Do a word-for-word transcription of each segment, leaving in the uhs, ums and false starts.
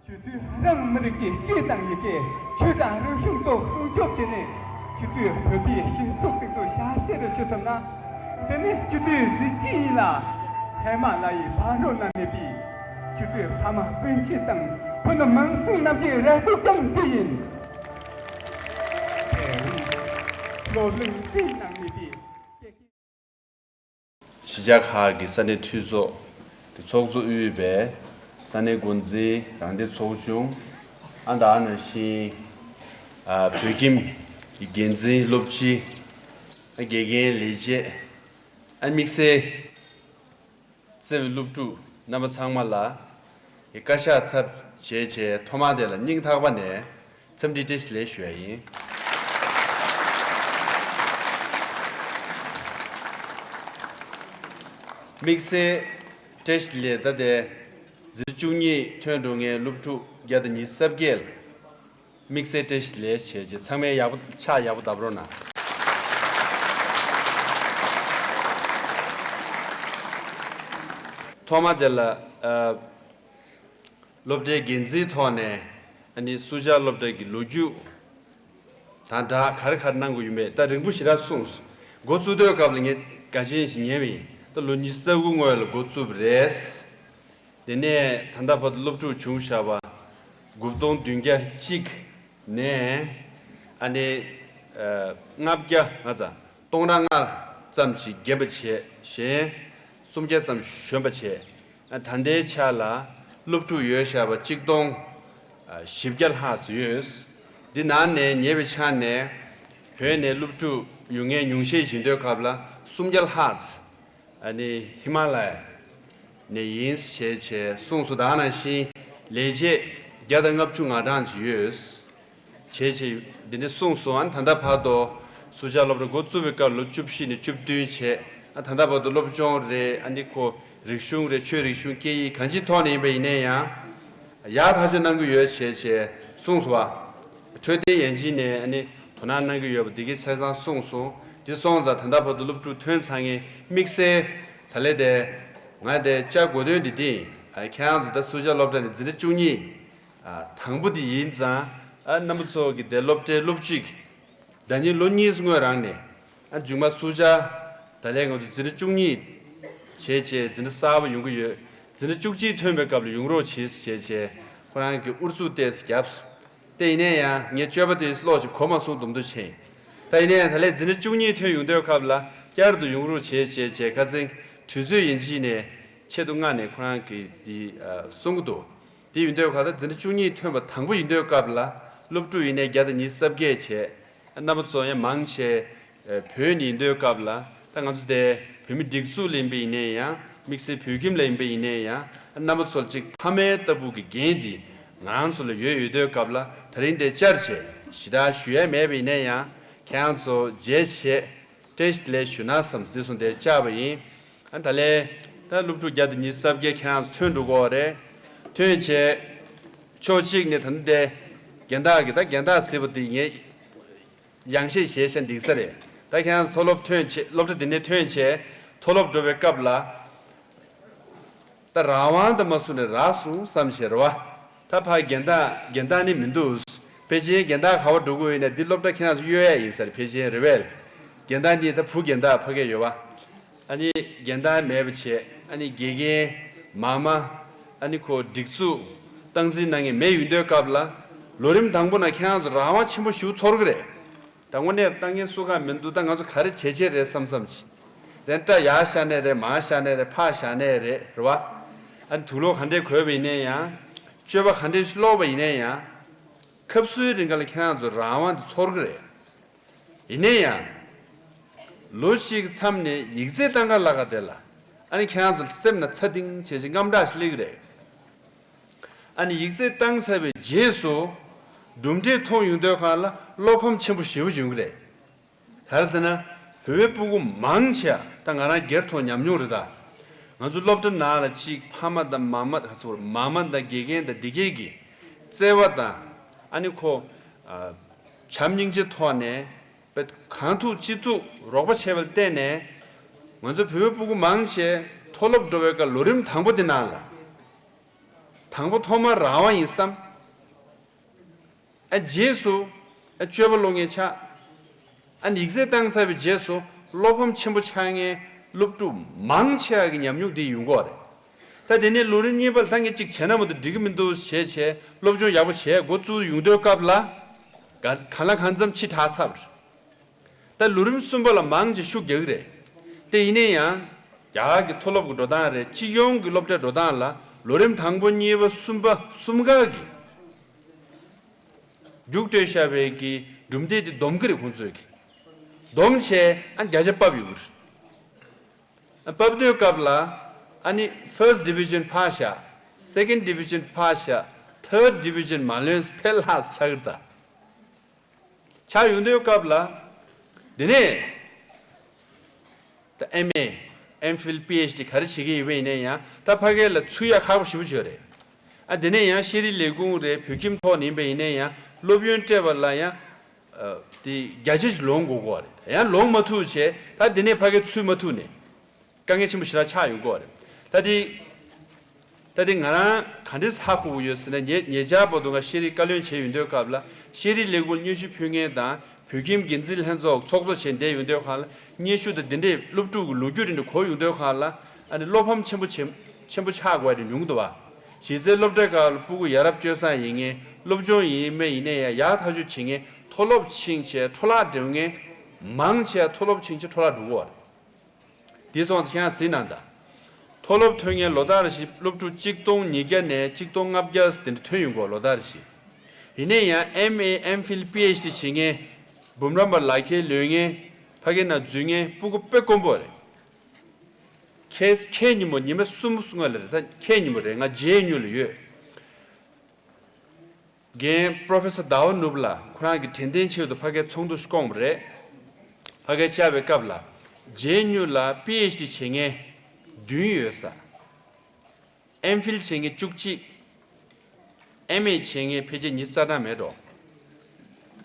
ཁྱོད་ཚོས་རང་མི་རིགས་ཀྱི་སྐད་དང་ཡི་གེ། ཆོས་དང་རིག་གཞུང་སོགས་སྲུང་སྐྱོབ་བྱས་ནས། ཁྱོད་ཚོས་བོད་པའི་སྤྱི་ཚོགས་སྟེང་དུ་ཞབས་ཕྱི་རུ་ཞུ་ཐུབ་ན། དེ་ནི་ཁྱོད་ཚོའི་གཟི་བརྗིད་ཡིན་ལ། ཧི་མ་ལ་ཡའི་ཕ་རོལ་ན་མེད་པའི་ཁྱོད་ཚོའི་ཕ་མ་སྤུན་མཆེད་དང་བུ་ནུ་མིང་སྲིང་རྣམས་ཀྱི་རེ་སྐུལ་ཀྱང་འདི་ཡིན། སློབ་གླིང་འདིའི་ནང་མེད་པའི། གཞིས་ཆགས་ཁག་གི་ས་གནས་འཐུས་ཚོགས་ཀྱི་ཚོགས་གཙོ་དབུས་པའི་ས་གནས་འགོ་འཛིན། རང་སྡེ་ཚོགས་ཆུང་། ཨ་ད་ནང་བཞིན་ཨ་བོད་ཁྱིམ་གྱི་འགན་འཛིན། སློབ་སྤྱི། ཨ་དགེ་རྒན། ལས་བྱེད། ཨ་དམིགས་བསལ་བརྩེ་བའི་སློབ་ཕྲུག་རྣམ་པ་ཚང་མ་ལ་བཀའ་ཤག་ཚབ་བྱས་བྱས་ཐོག་མར་དེ་ལ་སྙིང་ཐག་པ་ནས་འཚམས་འདྲི་བཀྲ་ཤིས་བདེ་ལེགས་ཞུ་ཡ་ཡིན། དམིགས་བསལ་བཀྲ་ཤིས་བདེ་ལེགས། ད་ལྟའི་འཛིན་གྲྭ་བཅུ་གཉིས་ཐོན་འགྲོ་མཁན་སློབ་ཕྲུག་བརྒྱ་དང་ཉི་ཤུ་རྩ་བརྒྱད་ལ་དམིགས་བསལ་བཀྲ་ཤིས་བདེ་ལེགས་བྱས་བྱས། ཚང་མས་ཡག་པོ་ཕྱག་ཡག་པོ་བརྡབ་རོགས་གནང་། ཐོག་མ་དེ་ལ་ཨ་སློབ་གྲྭའི་འགན་འཛིན་ཐོག་ནས་ཨ་ནི་སུ་ཇཱ་སློབ་གྲྭ་གི་ལོ་རྒྱུས་དང་སྦྲགས་ག་རེ་ག་རེ་གནང་དགོས་ཡོད་མེད་ད་རིང་པོ་ཞེ་དྲག་གསུངས། འགོ་བཙུགས་དུས་སྐབས་ལ་ངས་འགའ་ཤས་ཤིག་ཉན་པ་ཡིན། ད་ལོ་ཉི་ཤུ་རྩ་དགུ་སྔོན་ལ་འགོ་བཙུགས་པ་རེད། དེ་ནས་ད་ལྟ་བར་དུ་སློབ་ཕྲུག་བྱུང་བཞག་པ་དགུ་སྟོང་བདུན་བརྒྱ་གཅིག་ནས་ཨ་ནི་ཨ་ལྔ་བརྒྱ་ང་ཚ་སྟོང་ཕྲག་ལྔ་ཙམ་ཞིག་རྒན་པ་བྱས། གཞན་སུམ་བརྒྱ་ཙམ་གཞོན་པ་བྱས། ཨ་ད་ལྟའི་ཆ་ལ་སློབ་ཕྲུག་ཡོད་བཞག་པ་གཅིག་སྟོང་བཞི་བརྒྱ་ལྷག་ཙམ་ཡོད། འདི་ནང་ནས་ཉེ་བའི་ཆར་ནས་བོད་ནས་སློབ་ཕྲུག་ཡོང་མཁན་ཉུང་ཤས་ཤིག་ཡིན་དུས་སྐབས་ལ་སུམ་བརྒྱ་ལྷག་ཙམ་ཨ་ནི་ཧི་མ་ལ་ཡ་ནས་ཡིན་ཞེས་བྱས་གསུངས་སོང་། ད་ག་ནང་བཞིན་ལས་བྱེད་བརྒྱ་དང་ལྔ་བཅུ་ང་གྲངས་ཅིག་ཡོད་ཅེས་བྱས་འདི་འདྲ་གསུངས་སོང་། ཨ་ནི་ད་ལྟ་བར་དུ་སུ་ཇཱ་སློབ་གྲྭ་འགོ་བཙུགས་པའི་སྐབས་ལོ་བཅུ་བཞི་ནས་བཅུ་བདུན་བྱས། ཨ་ད་ལྟ་བར་དུ་སློབ་སྦྱོང་རེད། ཨ་ནི་ཁོ་རིག་གཞུང་རེད། ཆོས་རིག་གཞུང་སྐད་ཡིག་གང་ཅིའི་ཐོག་ནས་ཡིན་པ་ཡིན་ན་ཡང་ཡག་ཐག་ཆོད་གནང་གི་ཡོད་ཅེས་བྱས་གསུངས་སོང་བ། འཕྲོད་བསྟེན་ཡན་ཆད་ནས་ཨ་ནི་དོ་སྣང་གནང་གི་ཡོད་པ་འདི་གའི་ཆ་ཚང་གསུངས་སོང་། འདི་སོང་ཙང་ད་ལྟ་བར་དུ་སློབ་ཕྲུག་ཐོན་ཚར་མཁན་དམིགས་བསལ་ད་ལས་དེ་ང་དེ་བཅར་དགོས་དོན་འདི་དེ་ཡིན། ཨ་ཁྱེད་རང་ཚོ་ད་སུ་ཇཱ་སློབ་གྲྭ་ནས་འཛིན་གྲྭ་བཅུ་གཉིས་ཨ་དང་པོ་དེ་ཡིན་ཙང་། ཨ་རྣམ་པ་ཚོ་གི་དེ་སློབ་གྲྭའི་སློབ་སྤྱི་གི་ཟླ་ཉིན་ལོ་གཉིས་སྔོན་རང་ནས་ཨ་མཇུག་མ་སུ་ཇཱ་ད་ལས་ང་ཚོ་འཛིན་གྲྭ་བཅུ་གཉིས་བྱས་བྱས་འཛིན་གྲྭ་གསར་པ་ཡོང་གི་ཡོད། འཛིན་གྲྭ་བཅུ་གཅིག་ཐོན་པའི་སྐབས་ལ་ཡོང་རོགས་བྱེད་བྱས་བྱས་ཁོ་རང་གི་ཨུ་ཚུགས་ཏོག་ཙམ་བརྒྱབ། དེ་ཡིན་ན་ཡང་ངས་སྤྱོད་པ་དེ་ཀློག་ཅིག་གོ་མ་སོང་སྡོམ་དུ་ཕྱིན། ད་ཡིན་ན་ཡང་ད་ལས་འཛིན་གྲྭ་བཅུ་གཉིས་ཐོན་ཡོང་དུས་སྐབས་ལ་བསྐྱར་དུ་ཡོང་རོགས་བྱེད་བྱས་བྱས་ཁ་སང་དུས་ཚོད་ཡིན་གཅིག་ནས་ཆེད་དུ་མངགས་ནས་ཁོ་རང་གིས་འདི་གསུང་གི་འདུག་དེ་ཡིན་དུས་ཁ་ད་འཛིན་གྲྭ་བཅུ་གཉིས་ཐོན་པ་དང་པོ་ཡིན་དུས་སྐབས་ལ་སློབ་ཕྲུག་ཡིན་ནའི་བརྒྱ་དང་ཉི་ཤུ་རྩ་བརྒྱད་བྱས། རྣམ་པ་ཚོ་ཡང་མང་ཆེ་བོད་ནས་ཡིན་དུས་སྐབས་ལ་ད་ང་ཚོ་དེ་བོད་མི་སྒྲིག་འཛུགས་ལ་ཡིན་པ་ཡིན་ནའི་ཡང་དམིགས་བསལ་བོད་ཁྱིམ་ལ་ཡིན་པ་ཡིན་ནའི་ཡང་རྣམ་པ་ཚོ་ལ་གཅིག་ཕ་མའི་ལྟ་བུ་གི་འགན་འདི་ང་རང་ཚོ་ལ་ཡོད་ཡོད་དུས་སྐབས་ལ་ད་རིང་དེ་བཅར་བྱས་ཞེ་དྲག་ཞུ་ཡ་མེད་པ་ཡིན་ནའི་ཡང་ཁྱེད་རང་ཚོ་མཇལ་བྱས་བཀྲ་ཤིས་བདེ་ལེགས་ཞུ་ན་བསམ་བཟོས་སོང་དེ་བཅར་བ་ཡིན། ཨ་ད་ལས་ད་སློབ་ཕྲུག་བརྒྱ་དང་ཉི་ཤུ་རྩ་བརྒྱད་ཁྱེད་རང་ཚོ་ཐོན་འགྲོ་གི་ཡོད་རེད། ཐོན་བྱས་ཕྱོགས་གཅིག་ནས་ད་ནི་དེ་རྒན་བདག་གི་ད་རྒན་བདག་ཟེར་བ་དེ་ངས་ཡང་ཤས་བཞེས་ཤ་འགྲིག་ས་རེད། ད་ཁྱེད་རང་ཚོ་མཐོ་སློབ་ཐོན་བྱས་སློབ་གྲྭ་འདི་ནས་ཐོན་བྱས་མཐོ་སློབ་འགྲོ་བའི་སྐབས་ལ་ད་རང་དབང་དུ་མ་སོང་ནས་རག་སོང་བསམ་བྱས་རེད་བ། ད་ཕ་རྒན་བདག་རྒན་བདག་ནི་མི་འདུག་ཕལ་ཆེར་རྒན་བདག་ག་བ་འགྲོ་དགོས་ཡིན་ན་འདི་སློབ་གྲྭ་ཁྱེད་རང་ཚོ་གཡོལ་ཡ་ཡིན་ས་རེད། ཕལ་ཆེར་རེད་བས། རྒན་བདག་ནི་ད་བུ་རྒན་བདག་ཕ་གི་ཡོད་བ། ཨ་ནི་རྒན་བདག་མེད་པ་བྱས། ཨ་ནི་དགེ་རྒན། མ་མ། ཨ་ནི་ཁོ་སྒྲིག་འཛུགས་སྟངས་འཛིན་གནང་མཁན་མེད་ཡོང་དུས་སྐབས་ལ། ལོ་རིམ་དང་པོ་ན་ཁྱེད་རང་ཚོ་རང་དབང་ཆེན་པོ་ཞིག་ཚོར་གི་རེད། ད་དངོས་གནས་ལྟ་མཁན་སུ་གང་མི་འདུག་ད་ང་ཚོ་ག་རེ་བྱེད་བྱེད་རེད་བསམ་བསམ་གྱིས། རེད་ད་ཡར་བཞག་ནས་རེད། མར་བཞག་ནས་རེད། ཕར་བཞག་ནས་རེད། རེད་བ། ཨ་ནི་དུག་ལོག་ག་འདྲས་གོན་པ་ཡིན་ནའི་ཡང་། སྤྱོད་པ་ག་འདྲས་ཤིག་ལོག་པ་ཡིན་ནའི་ཡང་། སྐབས་སུའི་རིང་ག་ལ་ཁྱེད་རང་ཚོ་རང་དབང་དེ་ཚོར་གི་རེད། ཡིན་ནའི་ཡང་། ལོ་གཅིག་མཚམས་ནས་ཡིག་ཚད་བཏང་ག་ལ་ག་དེ་ལ། ཨ་ནི་ཁྱེད་རང་ཚོ་སེམས་ན་ཚ་གདིང་བྱེད་བྱེད་དངངས་སྐྲག་ཞིག་སླེབས་ཀྱི་རེད། ཨ་ནི་ཡིག་ཚད་བཏང་ཚར་བའི་རྗེས་སུ། གྲུབ་འབྲས་མཐོང་ཡོང་དུས་སྒང་ལ་བློ་ཕམ་ཆེན་པོ་ཞེ་པོ་ཡོང་གི་རེད། ག་རེ་ཟེར་ན། བོད་པའི་སྤུ་གུ་མང་ཆེ་བ་ད་ང་རང་སྒེར་ཐོག་ཉམས་མྱོང་རེད་ད། ང་ཚོ་སློབ་གྲྭ་ནང་ལ་གཅིག་ཕ་མ་དང་མ་མ་ག་ཚོད་མ་མ་དང་དགེ་རྒན་དང་དེ་གས་ཀྱི་བརྩེ་བ་དང་། ཨ་ནི་ཁོ། ཨ། བྱམས་སྙིང་རྗེ་ཐོག་ནས་དཔེ་གང་ཐུབ་ཅི་ཐུབ་རོགས་པ་བྱས་པ་ལ་བརྟེན་ནས། ང་ཚོ་བོད་པའི་སྤུ་གུ་མང་ཆེ་མཐོ་སློབ་འགྲོ་བའི་སྐབས་ལོ་རིམ་དང་པོ་དེ་ནང་ལ། དང་པོ་ཐོག་མར་རང་དབང་ཡིན་བསམ། ཨ་རྗེས་སུ། ཨ་སྤྱོད་པ་ལོག་མཁན་ཆགས། ཨ་ནི་ཡིག་ཚད་བཏང་ཚར་བའི་རྗེས་སུ་བློ་ཕམ་ཆེན་པོ་ཆགས་མཁན་སློབ་ཕྲུག་མང་ཆེ་བ་གི་ཉམས་མྱོང་འདི་ཡོང་གི་ཡོད་རེད། ད་དེ་ནས་ལོ་རིམ་གཉིས་པ་ལ་ད་ངས་གཅིག་བྱས་ན་མ་གཏོགས་འགྲིག་གི་མི་འདུག་ཞེས་བྱས་སློབ་སྦྱོང་ཡག་པོ་བྱས་འགོ་བཙུགས་ཡོང་དུས་སྐབས་ལ། ག་གང་ལ་གང་འཚམ་ཕྱི་དྲགས་ཚར་བ་རེད། ད་ལོ་རིམ་གསུམ་པ་ལ་མང་ཆེ་ཤུགས་རྒྱག་གི་རེད། དེ་ཡིན་ན་ཡང་། རྒྱ་གར་གྱི་མཐོ་སློབ་ཀྱི་འགྲོ་སྟངས་རེད། སྤྱི་ཡོངས་ཀྱི་སློབ་གྲྭའི་འགྲོ་སྟངས་ལ་ལོ་རིམ་དང་པོ་གཉིས་པ་གསུམ་པ་གསུམ་ཀ་གི་རྒྱུགས་སྤྲོད་བཞག་པའི་གི་གྲུབ་འབྲས་དེ་སྡོམ་གི་རེད་ཁོང་ཚོས་གི། སྡོམ་བྱས་ཨ་བརྒྱ་ཆ་ཕབ་ཡོང་གི་རེད། ཕབ་དུས་སྐབས་ལ་ཨ་ནི་first division ཕར་བཞག second division ཕར་བཞག third division མ་ལོན་ཕར་ལྷག་ཆགས་གི་རེད་ད། ཆགས་ཡོང་དུས་སྐབས་ལ། དེ་ནས་ད་ཨེམ་ཨེ། ཨེམ་ཕིལ། པི་ཨེཆ་ཌི་ག་རེ་བྱེད་ཀྱི་ཡོད་པ་ཡིན་ན་ཡང་ད་ཕ་གི་ལ་ཚུད་ཡ་ཁག་པོ་ཞེ་པོ་ཅིག་ཡོད་རེད། ཨ་དེ་ནས་ཡང་ཤེས་རིག་ལས་ཁུངས་རེད། བོད་ཁྱིམ་ཐོག་ནས་ཡིན་པ་ཡིན་ན་ཡང་སློབ་ཡོན་སྤྲད་པ་ལ་ཡང་དེ་བརྒྱ་ཆ་ཞིག་ལོན་དགོས་ཀྱི་ཡོད་རེད། ཡང་ལོན་མ་ཐུབ་བྱས་ད་དེ་ནས་ཕ་གི་ཚུད་མ་ཐུབ་ནས། དཀའ་ངལ་ཆེན་པོ་ཞེ་དྲག་ཆགས་ཡོང་གི་ཡོད་རེད། ད་དེ། ད་དེ་ང་རང་ག་འདྲས་ཧ་གོ་གི་ཡོད་ཟེར་ན། ཉེ་ཉེ་ཆར་བར་དུ་ང་ཤེས་རིག་བཀའ་བློན་བྱས་ཡོང་དུས་སྐབས་ལ་ཤེས་རིག་ལས་ཁུངས་སྙན་ཞུ་ཕུལ་མཁན་དང་བོད་ཁྱིམ་འགན་འཛིན་ལྷན་ཚོགས་ཚོགས་གཙོ་བྱས་བསྡད་ཡོང་དུས་སྒང་ལ་སྙན་ཞུ་དང་དེ་འདྲས་སློབ་ཕྲུག་གི་ལོ་རྒྱུས་དེ་འདྲ་གོ་ཡོང་དུས་སྒང་ལ་ཨ་ནི་བློ་ཕམ་ཆེན་པོ་ཆེན་ཆེན་པོ་ཆགས་དགོས་པ་དེ་ཉུང་འདུག་བ། གཞི་རྩའི་སློབ་གྲྭའི་སྐབས་ལ་སྤུ་གུ་ཡ་རབས་སྤྱོད་བཟང་ཡིན་མཁན། སློབ་སྦྱོང་ཡིན་མིན་ཡིན་ནའི་ཡང་ཡག་ཐག་ཆོད་བྱེད་མཁན། མཐོ་སློབ་ཕྱིན་བྱས་འཕྲོ་བརླག་འགྲོ་མཁན་མང་ཆེ་བ་མཐོ་སློབ་ཕྱིན་བྱས་འཕྲོ་བརླག་འགྲོ་གི་ཡོད་རེད། དེ་སོང་ཙང་ཁྱེད་རང་གཟིགས་གནང་དང་། མཐོ་སློབ་ཐོན་མཁན་ལོ་ལྟར་བཞིན་སློབ་ཕྲུག་གཅིག་སྟོང་ཉིས་བརྒྱ་ནས་གཅིག་སྟོང་ལྔ་བརྒྱ་དེ་འདྲ་ཐོན་ཡོང་གི་ཡོད་ལོ་ལྟར་བཞིན། ཡིན་ན་ཡང་ཨེམ་ཨེ། ཨེམ་ཕིལ། པི་ཨེཆ་ཌི་བྱེད་མཁན། འབུམ་རམས་པ་ལག་ཁྱེར་ལོན་མཁན། ཕ་གི་ནང་འཛུལ་མཁན་སྤུ་གུ་དཔེ་དཀོན་པོ་རེད། ཁྱེད་ཁྱེད་ཉིན་མོ་ཉི་མ་གསུམ་སྔོན་ལ་རེད། ད་ཁྱེད་ཉིན་མོ་རེད། ང་ཇེ་ཨེན་ཡུ་ལ་ཡོད། རྒན་པོ་རོ་ཕེ་སར་ཟླ་བ་ནོར་བུ་ལགས་ཁོ་རང་གི་དྲན་རྟེན་ཆེད་དུ་ཕ་གིར་ཚོགས་འདུ་ཞིག་བསྐོངས་པ་རེད། ཕ་གིར་བཅར་བའི་སྐབས་ལ་ཇེ་ཨེན་ཡུ་ལ་པི་ཨེཆ་ཌི་བྱེད་མཁན་བདུན་ཡོད་ས། ཨེམ་ཕིལ་བྱེད་མཁན་བཅུ་གཅིག་ཨེམ་ཨེ་བྱེད་མཁན་ཕལ་ཆེར་ཉི་ཤུ་རྩ་གྲངས་མེད་འགྲོ།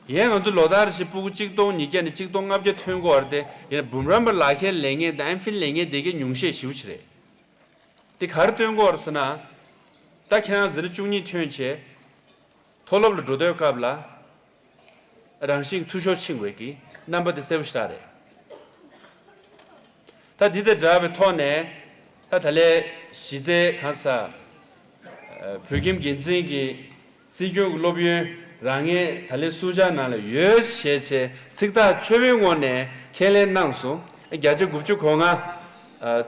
ཡིན་ནའི་ང་ཚོ་ལོ་ལྟར་བཞིན་སྤུ་གུ་གཅིག་སྟོང་ཉིས་བརྒྱ་ནས་གཅིག་སྟོང་ལྔ་བརྒྱ་ཐོན་གྱི་ཡོད་རེད་དེ། ཡིན་ནའི་འབུམ་རམས་པ་ལག་ཁྱེར་ལེན་མཁན་དང་ཨེམ་ཕིལ་ལེན་མཁན་དེ་གའི་ཉུང་ཤས་ཞེ་པོ་ཅིག་རེད། དེ་ག་རེ་སྟོན་གྱི་ཡོད་རེད་ཟེར་ན། ད་ཁྱེད་རང་འཛིན་གྲྭ་བཅུ་གཉིས་ཐོན་བྱས། མཐོ་སློབ་ལ་འགྲོ་དུས་སྐབས་ལ། རང་བཞིན་འཐུས་ཤོར་ཕྱིན་པའི་གི་རྣམ་པ་དེ་གསལ་པོ་ཞེ་དྲག་རེད། ད་འདི་དང་འདྲ་བའི་ཐོག་ནས། ད་ད་ལས་གཞི་རྩའི་གང་ཟག་བོད་ཁྱིམ་འགན་འཛིན་གྱིས་སྲིད་སྐྱོང་གི་སློབ་ཡོན་རང་ངས་ད་ལས་སུ་ཇཱ་ནང་ལ་ཡོད་ཞེས་བྱས་ཚིག་ཐག་ཆོད་པོའི་ངོས་ནས་ཁས་ལེན་གནང་སོང་། བརྒྱ་ཆ་དགུ་བཅུ་གོ་ལྔ་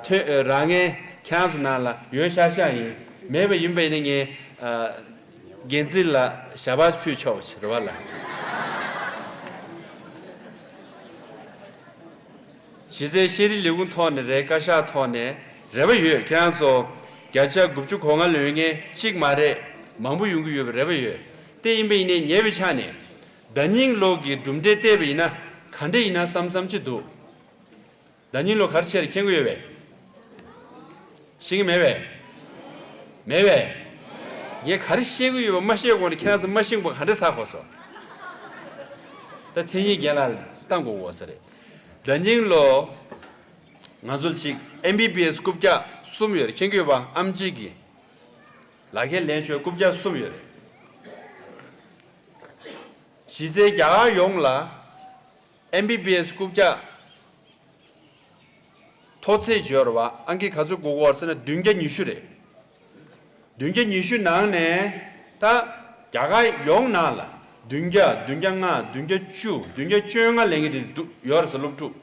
ཐོན། རང་ངས་ཁྱེད་རང་ཚོ་ནང་ལ་ཡོད་ཤག་ཤག་ཡིན། མེད་པ་ཡིན་པ་ཡིན་ན་ངས། འགན་འཛིན་ལ་ཞལ་པར་ཕུལ་ཆོག་ཟེར་བ་ལ། གཞི་རྩའི་ཤེས་རིག་ལས་ཁུངས་ཐོག་ནས་རེད། བཀའ་ཤག་ཐོག་ནས་རེ་བ་ཡོད། ཁྱེད་རང་ཚོ་བརྒྱ་ཆ་དགུ་བཅུ་གོ་ལྔ་ལོན་མཁན་གཅིག་མ་རེད། མང་པོ་ཡོང་གི་ཡོད་པའི་རེ་བ་ཡོད། དེ་ཡིན་པ་ཡིན་ནའི་ཉེ་བའི་ཆ་ནས་ཟླ་ཉིན་ལོ་གི་གྲུབ་འབྲས་བལྟས་པ་ཡིན་ན་ག་འདྲ་ཡིན་ན་བསམ་བསམ་ཅིག་འདུག་ཟླ་ཉིན་ལོ་ག་རེ་བྱས་རེད་མཁྱེན་གྱི་ཡོད་པས། ཤེས་ཀྱི་མེད་པས། མེད་པས། ངས་ག་རེ་བཤད་ཀྱི་ཡོད་པ་མ་ཤེས་གོང་ནས་ཁྱེད་རང་ཚོ་མ་ཤེས་པ་ག་འདྲ་ཟ་གོ་སོང་། ད་མཚན་ཉིད་རྒན་ལགས་བཏང་དགོས་གོ་ས་རེད། ཟླ་ཉིན་ལོ། ང་ཚོ་ཅིག་ཨེམ་བི་བི་ཨེས་རྐུབ་བཀྱག་གསུམ་ཡོད་རེད། མཁྱེན་གྱི་ཡོད་པ། ཨེམ་ཆི་གི་ལག་ཁྱེར་ལེན་ཆོག་རྐུབ་བཀྱག་གསུམ་ཡོད་རེད། གཞི་རྩའི་རྒྱ་གར་ཡོངས་ལ་ཨེམ་བི་བི་ཨེས་རྐུབ་བཀྱག་མཐོ་ཚད་བརྗོད་རེད་བ། ཨང་ཀི་ག་ཚོད་དགོས་ཀྱི་ཡོད་རེད་ཟེར་ན་བདུན་བརྒྱ་ཉི་ཤུ་རེད། བདུན་བརྒྱ་ཉི་ཤུ་ནང་ནས་ད་རྒྱ་གར་ཡོངས་ནང་ལ་ བདུན་བརྒྱ། བདུན་བརྒྱ་ལྔ། བདུན་བརྒྱ་བཅུ། བདུན་བརྒྱ་བཅོ་ལྔ་ལེན་གྱི་རེད་འདུག་ཡོད་རེད་ཟེར། སློབ་ཕྲུག་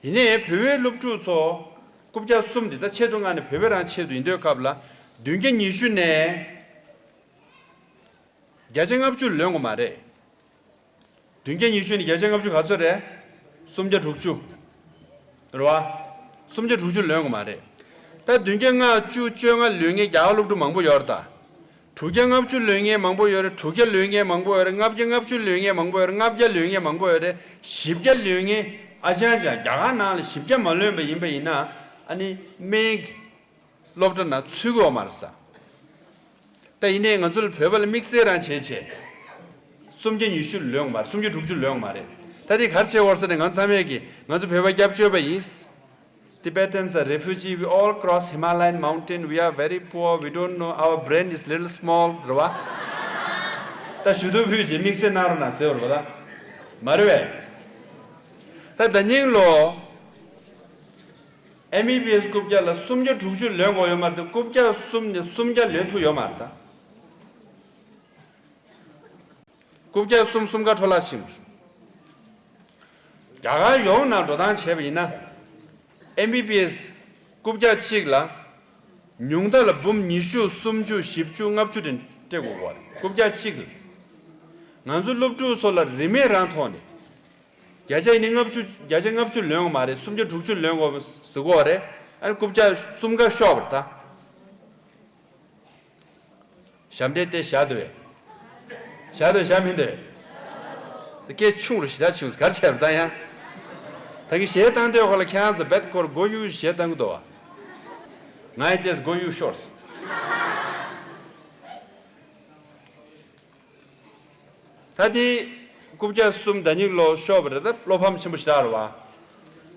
ཡིན་ནའི་བོད་པའི་སློབ་ཕྲུག་ཚོ་རྐུབ་བཀྱག་གསུམ་འདི་ད་ཆེད་དུ་མངགས་ནས་བོད་པ་རང་ཆེད་དུ་ཡིན་དུས་སྐབས་ལ་བདུན་བརྒྱ་ཉི་ཤུ་ནས་བརྒྱ་ཆ་ལྔ་བཅུ་ལོན་དགོས་མ་རེད། བདུན་བརྒྱ་ཉི་ཤུ་ནས་བརྒྱ་ཆ་ལྔ་བཅུ་ག་ཚོད་རེད། སུམ་བརྒྱ་དྲུག་ཅུ། རེད་བ། སུམ་བརྒྱ་དྲུག་ཅུ་ལོན་དགོས་མ་རེད། ད་བདུན་བརྒྱ་ལྔ་བཅུ་བཅོ་ལྔ་ལོན་མཁན་རྒྱ་གར་སློབ་ཕྲུག་མང་པོ་ཡོད་རེད་ད། དྲུག་བརྒྱ་ལྔ་བཅུ་ལོན་མཁན་མང་པོ་ཡོད་རེད། དྲུག་བརྒྱ་ལོན་མཁན་མང་པོ་ཡོད་རེད། ལྔ་བརྒྱ་ལྔ་བཅུ་ལོན་མཁན་མང་པོ་ཡོད་རེད། ལྔ་བརྒྱ་ལོན་མཁན་མང་པོ་ཡོད་རེད། བཞི་བརྒྱ་ལོན་མཁན་ཨ་ཅང་ཅང་རྒྱ་གར་ནང་ལ་བཞི་བརྒྱ་མ་ལོན་པ་ཡིན་པ་ཡིན་ན་ཨ་ནི་སྨན་གྱི་སློབ་གྲྭ་ནང་ཚུད་ཀྱི་ཡོད་མ་རེད་ས། ད་ཡིན་ནའི་ང་ཚོ་ལ་བོད་པ་ལ་དམིགས་བསལ་རང་བྱས་བྱས། སུམ་བརྒྱ་ཉི་ཤུ་ལོན་མ་རེད། སུམ་བརྒྱ་དྲུག་ཅུ་ལོན་མ་རེད། ད་དེ་ག་རེ་བྱས་ཡོད་ཟེར་ན་ང་ཚང་མས་ཀྱིས་ང་ཚོ་བོད་པ་སྐྱབས་བཅོལ་བ་ཡིན། Tibetans are refugee. We all cross Himalayan mountain. We are very poor. We don't know. Our brain is little small. རེད་བ། ད་ཞུ་གཏུག་ཕུལ་རྗེས་དམིགས་བསལ་གནང་རོགས་གནང་ཟེར་བ་རེད་བ་ད། མ་རེད་བས། ད་ཟླ་ཉིན་ལོ། ཨེམ་བི་བི་ཨེས་རྐུབ་བཀྱག་ལ་སུམ་བརྒྱ་དྲུག་ཅུ་ལོན་དགོས་ཡོད་མ་རེད་དེ། རྐུབ་བཀྱག་གསུམ་ནས་སུམ་བརྒྱ་ལོན་ཐུབ་ཡོད་མ་རེད་ད། རྐུབ་བཀྱག་གསུམ་གསུམ་ཀ་འཕྲོ་བརླག་ཕྱིན་པ་རེད། རྒྱ་གར་ཡོངས་ནང་འགྲོ་སྟངས་བྱས་པ་ཡིན་ན། ཨེམ་བི་བི་ཨེས་རྐུབ་བཀྱག་གཅིག་ལ་ཉུང་མཐའ་ལ་འབུམ་ཉི་ཤུ་སུམ་ཅུ་བཞི་བཅུ་ལྔ་བཅུ་དེ་སྤྲད་དགོས་ཀྱི་ཡོད་རེད། རྐུབ་བཀྱག་གཅིག་ལ། ང་ཚོ་སློབ་ཕྲུག་ཚོ་ལ་རིན་མེད་རང་ཐོག་ནས། བརྒྱ་ཆ་ཡིན་ན་ལྔ་བཅུ། བརྒྱ་ཆ་ལྔ་བཅུ་ལོན་དགོས་མ་རེད། སུམ་བརྒྱ་དྲུག་ཅུ་ལོན་དགོས་ཟེར་གྱི་ཡོད་རེད། ཨ་ནི་རྐུབ་བཀྱག་གསུམ་ཀ་ཤོར་བ་རེད་ད། ཞབས་འདྲེན་དེ་བཞག་འདུག་བས། བཞག་འདུག་བཞག་མི་འདུག་སྐད་ཆུང་རུ་ཞེ་དྲག་ཆུང་སོང་། ག་རེ་བྱས་པ་ད་ཡང་། ད་གིན་གཞས་བཏང་དུས་ཁོ་ལ་ཁྱེད་རང་ཚོ་རྦད་ཁོར་མགོ་གཡུག་གཞས་བཏང་གི་འདུག་བ། ང་ཡི་ཏེས་མགོ་གཡུག་ཤོར་སོང་། ད་དེ་རྐུབ་བཀྱག་གསུམ་ཟླ་ཉིན་ལོ་ཤོར་བ་རེད། ད་བློ་ཕམ་ཆེན་པོ་ཞེ་དྲག་རེད་བ།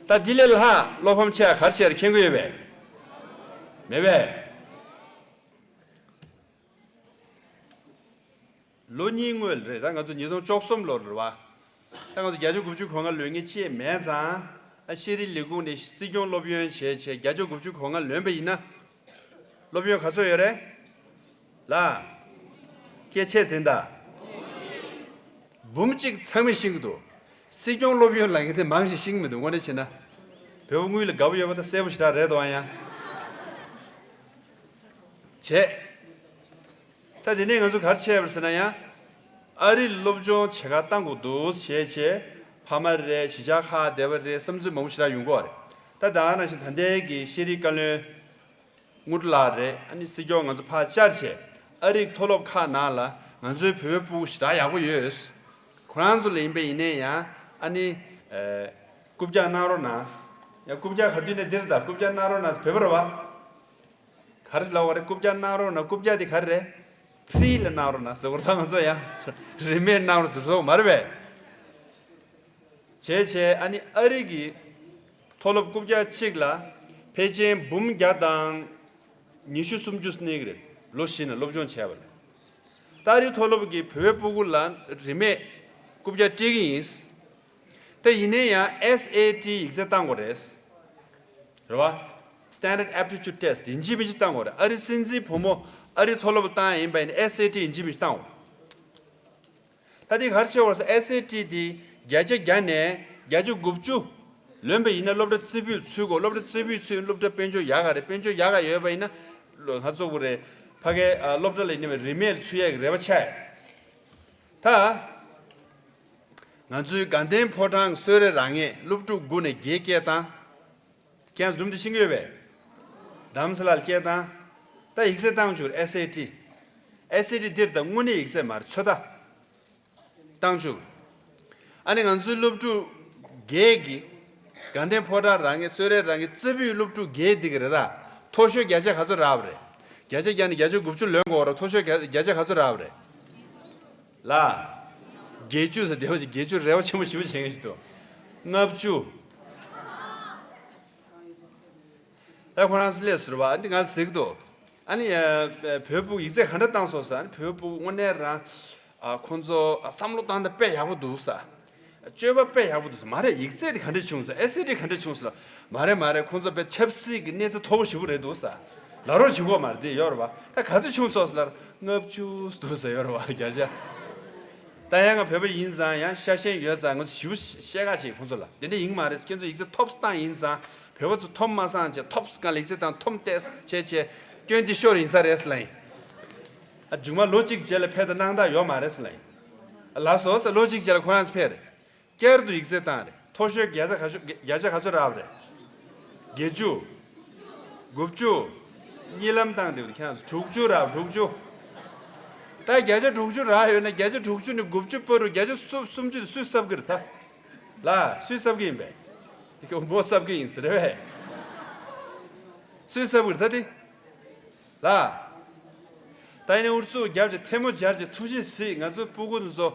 ད་དེ་ལས་ལྷག་བློ་ཕམ་ཆེ་ཡ་ག་རེ་བྱས་རེད་མཁྱེན་གྱི་ཡོད་པས། མེད་པས། ལོ་གཉིས་སྔོན་རེད། ད་ང་ཚོ་ཉིས་སྟོང་བཅུ་གསུམ་ལོར་རེད་བ། ད་ང་ཚོ་བརྒྱ་ཆ་དགུ་བཅུ་གོ་ལྔ་ལོན་མཁན་ཅིག་མེད་ཙང་། ཨ་ཤེས་རིག་ལས་ཁུངས་ནས་སྲིད་སྐྱོང་སློབ་ཡོན་བྱས་བྱས་བརྒྱ་ཆ་དགུ་བཅུ་གོ་ལྔ་ལོན་པ་ཡིན་ན། སློབ་ཡོན་ག་ཚོད་ཡོད་རེད། ལ། སྐད་ཆ་ཟིན་ད། འབུམ་གཅིག་ཚང་མས་ཤེས་ཀྱི་འདུག་སྲིད་སྐྱོང་སློབ་ཡོན་ལབ་མཁན་དེ་མང་ཞིག་ཤེས་ཀྱི་མི་འདུག་དངོས་གནས་བྱས་ན། བོད་པ་དངུལ་ལ་དགའ་པོ་ཡོད་པ་ད་གསལ་པོ་ཞེ་དྲག་རེད་དོ། ཨ་ཡང་། བྱས། ད་དེ་ནས་ང་ཚོ་ག་རེ་བྱས་པ་ཟེར་ན་ཡང་། ཨ་རིར་སློབ་སྦྱོང་བྱེད་གར་བཏང་དགོས་འདུག་ཞེས་བྱས། ཕ་མ་རེད། གཞིས་ཆགས་ཁག་བསྡད་པ་རེད། བསམ་ཚུལ་མང་པོ་ཞེ་དྲག་ཡོང་གི་ཡོད་རེད། ད་ད་ག་ནང་བཞིན་ད་ལྟའི་གི་ཤེས་རིག་བཀའ་བློན་དངོས་གྲུབ་ལགས་རེད། ཨ་ནི་སྲིད་སྐྱོང་ང་ཚོ་ཕར་བཅར་བྱས། ཨ་རིའི་མཐོ་སློབ་ཁག་ནང་ལ་ང་ཚོའི་བོད་པའི་སྤུ་གུ་ཞེ་དྲག་ཡག་པོ་ཡོད། ཁོ་རང་ཚོ་ལ་ཡིན་པ་ཡིན་ནའི་ཡང་ཨ་ནི། ཨེ། རྐུབ་བཀྱག་གནང་རོགས་གནང་། ཡང་རྐུབ་བཀྱག་ག་དུས་ནས་འདིར་ད་རྐུབ་བཀྱག་གནང་རོགས་གནང་བོད་པ་རེད་བ། ག་རེ་ལབ་པ་རེད། རྐུབ་བཀྱག་གནང་རོགས་གནང་། རྐུབ་བཀྱག་དེ་ག་རེ་རེད། ཕི་རི་ལ་གནང་རོགས་གནང་ཟེར་བ་རེད། ད་ང་ཚོ་ཡང་རིན་མེད་གནང་རོགས་ཟེར་སོང་མ་རེད་པས། བྱས་བྱས་ཨ་ནི་ཨ་རི་གི་མཐོ་སློབ་རྐུབ་བཀྱག་གཅིག་ལ་ཕལ་ཆེར་འབུམ་བརྒྱ་དང་ཉི་ཤུ་སུམ་ཅུ་གནས་ཀྱི་རེད། ལོ་བཞི་ནས་སློབ་སྦྱོང་བྱས་པ་ལ། ད་ཨ་རི་མཐོ་སློབ་ཀྱི་བོད་པའི་སྤུ་གུ་ལ་རིན་མེད་རྐུབ་བཀྱག་སྤྲད་ཀྱི་ཡིན། ད་ཡིན་ནའི་ཡང་ཨེས་ཨེ་ཊི་ཡིག་ཚད་བཏང་དགོས་རེད། རེད་བ། Standard Aptitude Test ཡིན་གཅིག་མིན་གཅིག་བཏང་དགོས་རེད། ཨ་རི་སྲིད་འཛིན་བུ་མོ་ཨ་རི་མཐོ་སློབ་བཏང་ཡིན་པ་ཡིན་ན་ཨེས་ཨེ་ཊི་ཡིན་གཅིག་མིན་གཅིག་བཏང་དགོས། ད་དེ་ག་རེ་བྱེད་དགོས་ཟེར། ཨེས་ཨེ་ཊི་དེ་བརྒྱ་ཆ་བརྒྱ་ནས་བརྒྱ་ཆ་དགུ་བཅུ་ལོན་པ་ཡིན་ན་སློབ་གྲྭ་རྩེ་ཕུད་ཚུད་དགོས། སློབ་གྲྭ་རྩེ་ཕུད་ཚུད་སློབ་གྲྭ་དཔལ་འབྱོར་ཡག་ག་རེད། དཔལ་འབྱོར་ཡག་ག་ཡོད་པ་ཡིན་ན་ལོ་ང་ཚོ་གུ་རེད། ཕ་གའི་ཨ་སློབ་གྲྭ་ལ་ཡིན་ན་རིན་མེད་ཚུད་ཡག་གི་རེ་བ་ཆགས་ཡོད། ད་ང་ཚོའི་དགའ་ལྡན་ཕོ་བྲང་གསོལ་རས་རག་མཁན་སློབ་ཕྲུག་དགུ་ནས་བརྒྱད་སྐད་བཏང་། ཁྱེད་རང་ཚོ་སྒྲུང་འདི་ཤེས་ཀྱི་ཡོད་པས། རྡ་རམ་ས་ལ་ལ་སྐད་བཏང་། ད་ཡིག་ཚད་བཏང་བཅུག་ཨེས་ཨེ་ཊི། ཨེས་ཨེ་ཊི་འདིར་ད་དངོས་གནས་ཡིག་ཚད་མ་རེད། ཚོད་ལྟ་བཏང་བཅུག་ཨ་ནི་ང་ཚོའི་སློབ་ཕྲུག་བརྒྱད་ཀྱིས་དགའ་ལྡན་ཕོ་བྲང་རག་མཁན་གསོལ་རས་རག་མཁན་རྩེ་ཕུད་སློབ་ཕྲུག་བརྒྱད་འདི་གི་རེད་ད། མཐོ་ཤོས་བརྒྱ་ཆ་ག་ཚོད་རག་པ་རེད། བརྒྱ་ཆ་བརྒྱ་ནས་བརྒྱ་ཆ་དགུ་བཅུ་ལོན་དགོས་རེད། མཐོ་ཤོས་བརྒྱ་བརྒྱ་ཆ་ག་ཚོད་རག་པ་རེད། ལ། བརྒྱད་ཅུ་ཟེར་བདེ་བ་ཅིག་བརྒྱད་ཅུ་རེ་བ་ཆེན་པོ་ཞེ་པོ་བྱེད་མཁན་ཞིག་འདུག་ལྔ་བཅུ། ད་ཁོ་རང་སླེབས་ཟེར་བ་འདི་ང་གཟིགས་འདུག་ཨ་ནི་ཡ་བོད་ཕྲུག་ཡིག་ཚད་ག་འདྲ་བཏང་སོང་ཟེར། ཨ་ནི་བོད་ཕྲུག་དངོས་གནས་རང་ཨ་ཁོང་ཚོ་བསམ་བློ་བཏང་ད་དཔེ་ཡག་པོ་འདུག་ཟེར། སྤྱོད་པ་དཔེ་ཡག་པོ་འདུག་ཟེར། མ་རེད་ཡིག་ཚད་དེ་ག་འདྲ་བྱུང་ཟེར། ཨེས་ཨེ་ཊི་ག་འདྲ་བྱུང་ཟེར་ལ། མ་རེད་མ་རེད་ཁོང་ཚོ་དཔེ་ཆབ་སྲིད་ཀྱི་གནས་ཚད་མཐོ་པོ་ཞེ་པོ་རེད་འདུག་ཟེར། ལབ་རོགས་བྱེད་དགོས་མ་རེད་དེ་ཡོད་རེད་བ། ད་ག་ཚོད་ཆུང་སོང་ཟེར་ལབ་ན་ལྔ་བཅུ་འདུག་ཟེར་ཡོད་རེད་བ་བརྒྱ་ཆ། ད་ཡང་ང་བོད་པ་ཡིན་ཙང་ཡང་ཤ་ཞེན་ཡོད་ཙང་ང་ཚོ་ཞིབ་བཤད་ག་བྱེད་ཁོང་ཚོ་ལ་དེ་འདྲ་ཡིན་མ་རེད། ཁྱེད་ཚོ་ཡིག་ཚད་ཐོབ་བཏང་ཡིན་ཙང་བོད་པ་ཚོ་ཐོབ་མ་སང་བྱས་ཐོབ་གང་ལ་ཡིག་ཚད་དང་ཐོབ་ཏེ་བྱས་བྱས་སྐྱོན་འདི་ཤོར་ཡིན་ས་རེད་ལབ་ཡིན། ཨ་མཇུག་མ་ལོ་གཅིག་རྗེས་ལ་ཕེབས་དང་གནང་ད་ཡོད་མ་རེད་ལབ་ཡིན། ལགས་སོ་ལོ་གཅིག་རྗེས་ལ་ཁོ་རང་ཚོ་ཕེབས་རེད། བསྐྱར་དུ་ཡིག་ཚད་བཏང་རེད། མཐོ་ཤོས་བརྒྱ་ཆ་ག་ཚོད་བརྒྱ་ཆ་ག་ཚོད་རག་རེད། བརྒྱད་ཅུ། དགུ་བཅུ། གཉིད་ལམ་བཏང་དེ་ཁྱེད་རང་ཚོ་དྲུག་ཅུ་རག་དྲུག་ཅུ། ད་བརྒྱ་ཆ་དྲུག་ཅུ་རག་ཡོད་ན་བརྒྱ་ཆ་དྲུག་ཅུ་ནས་དགུ་བཅུ་བར་དུ་བརྒྱ་ཆ་སུམ་ཅུ་དེ་སུས་གསབ་ཀྱི་རེད་ད། ལ་སུས་གསབ་ཀྱི་ཡིན་པས། མོ་གསབ་ཀྱི་ཡིན་ཟེར་བས། སུས་གསབ་ཀྱི་རེད་ད་དེ། ལ། ད་ཡིན་ཨུ་ཚུགས་རྒྱབ་ཀྱི་ཐལ་མོ་སྦྱར་གྱི་ཐུགས་རྗེ་གཟིགས། ང་ཚོ་སྤུ་གུ་ཚོ་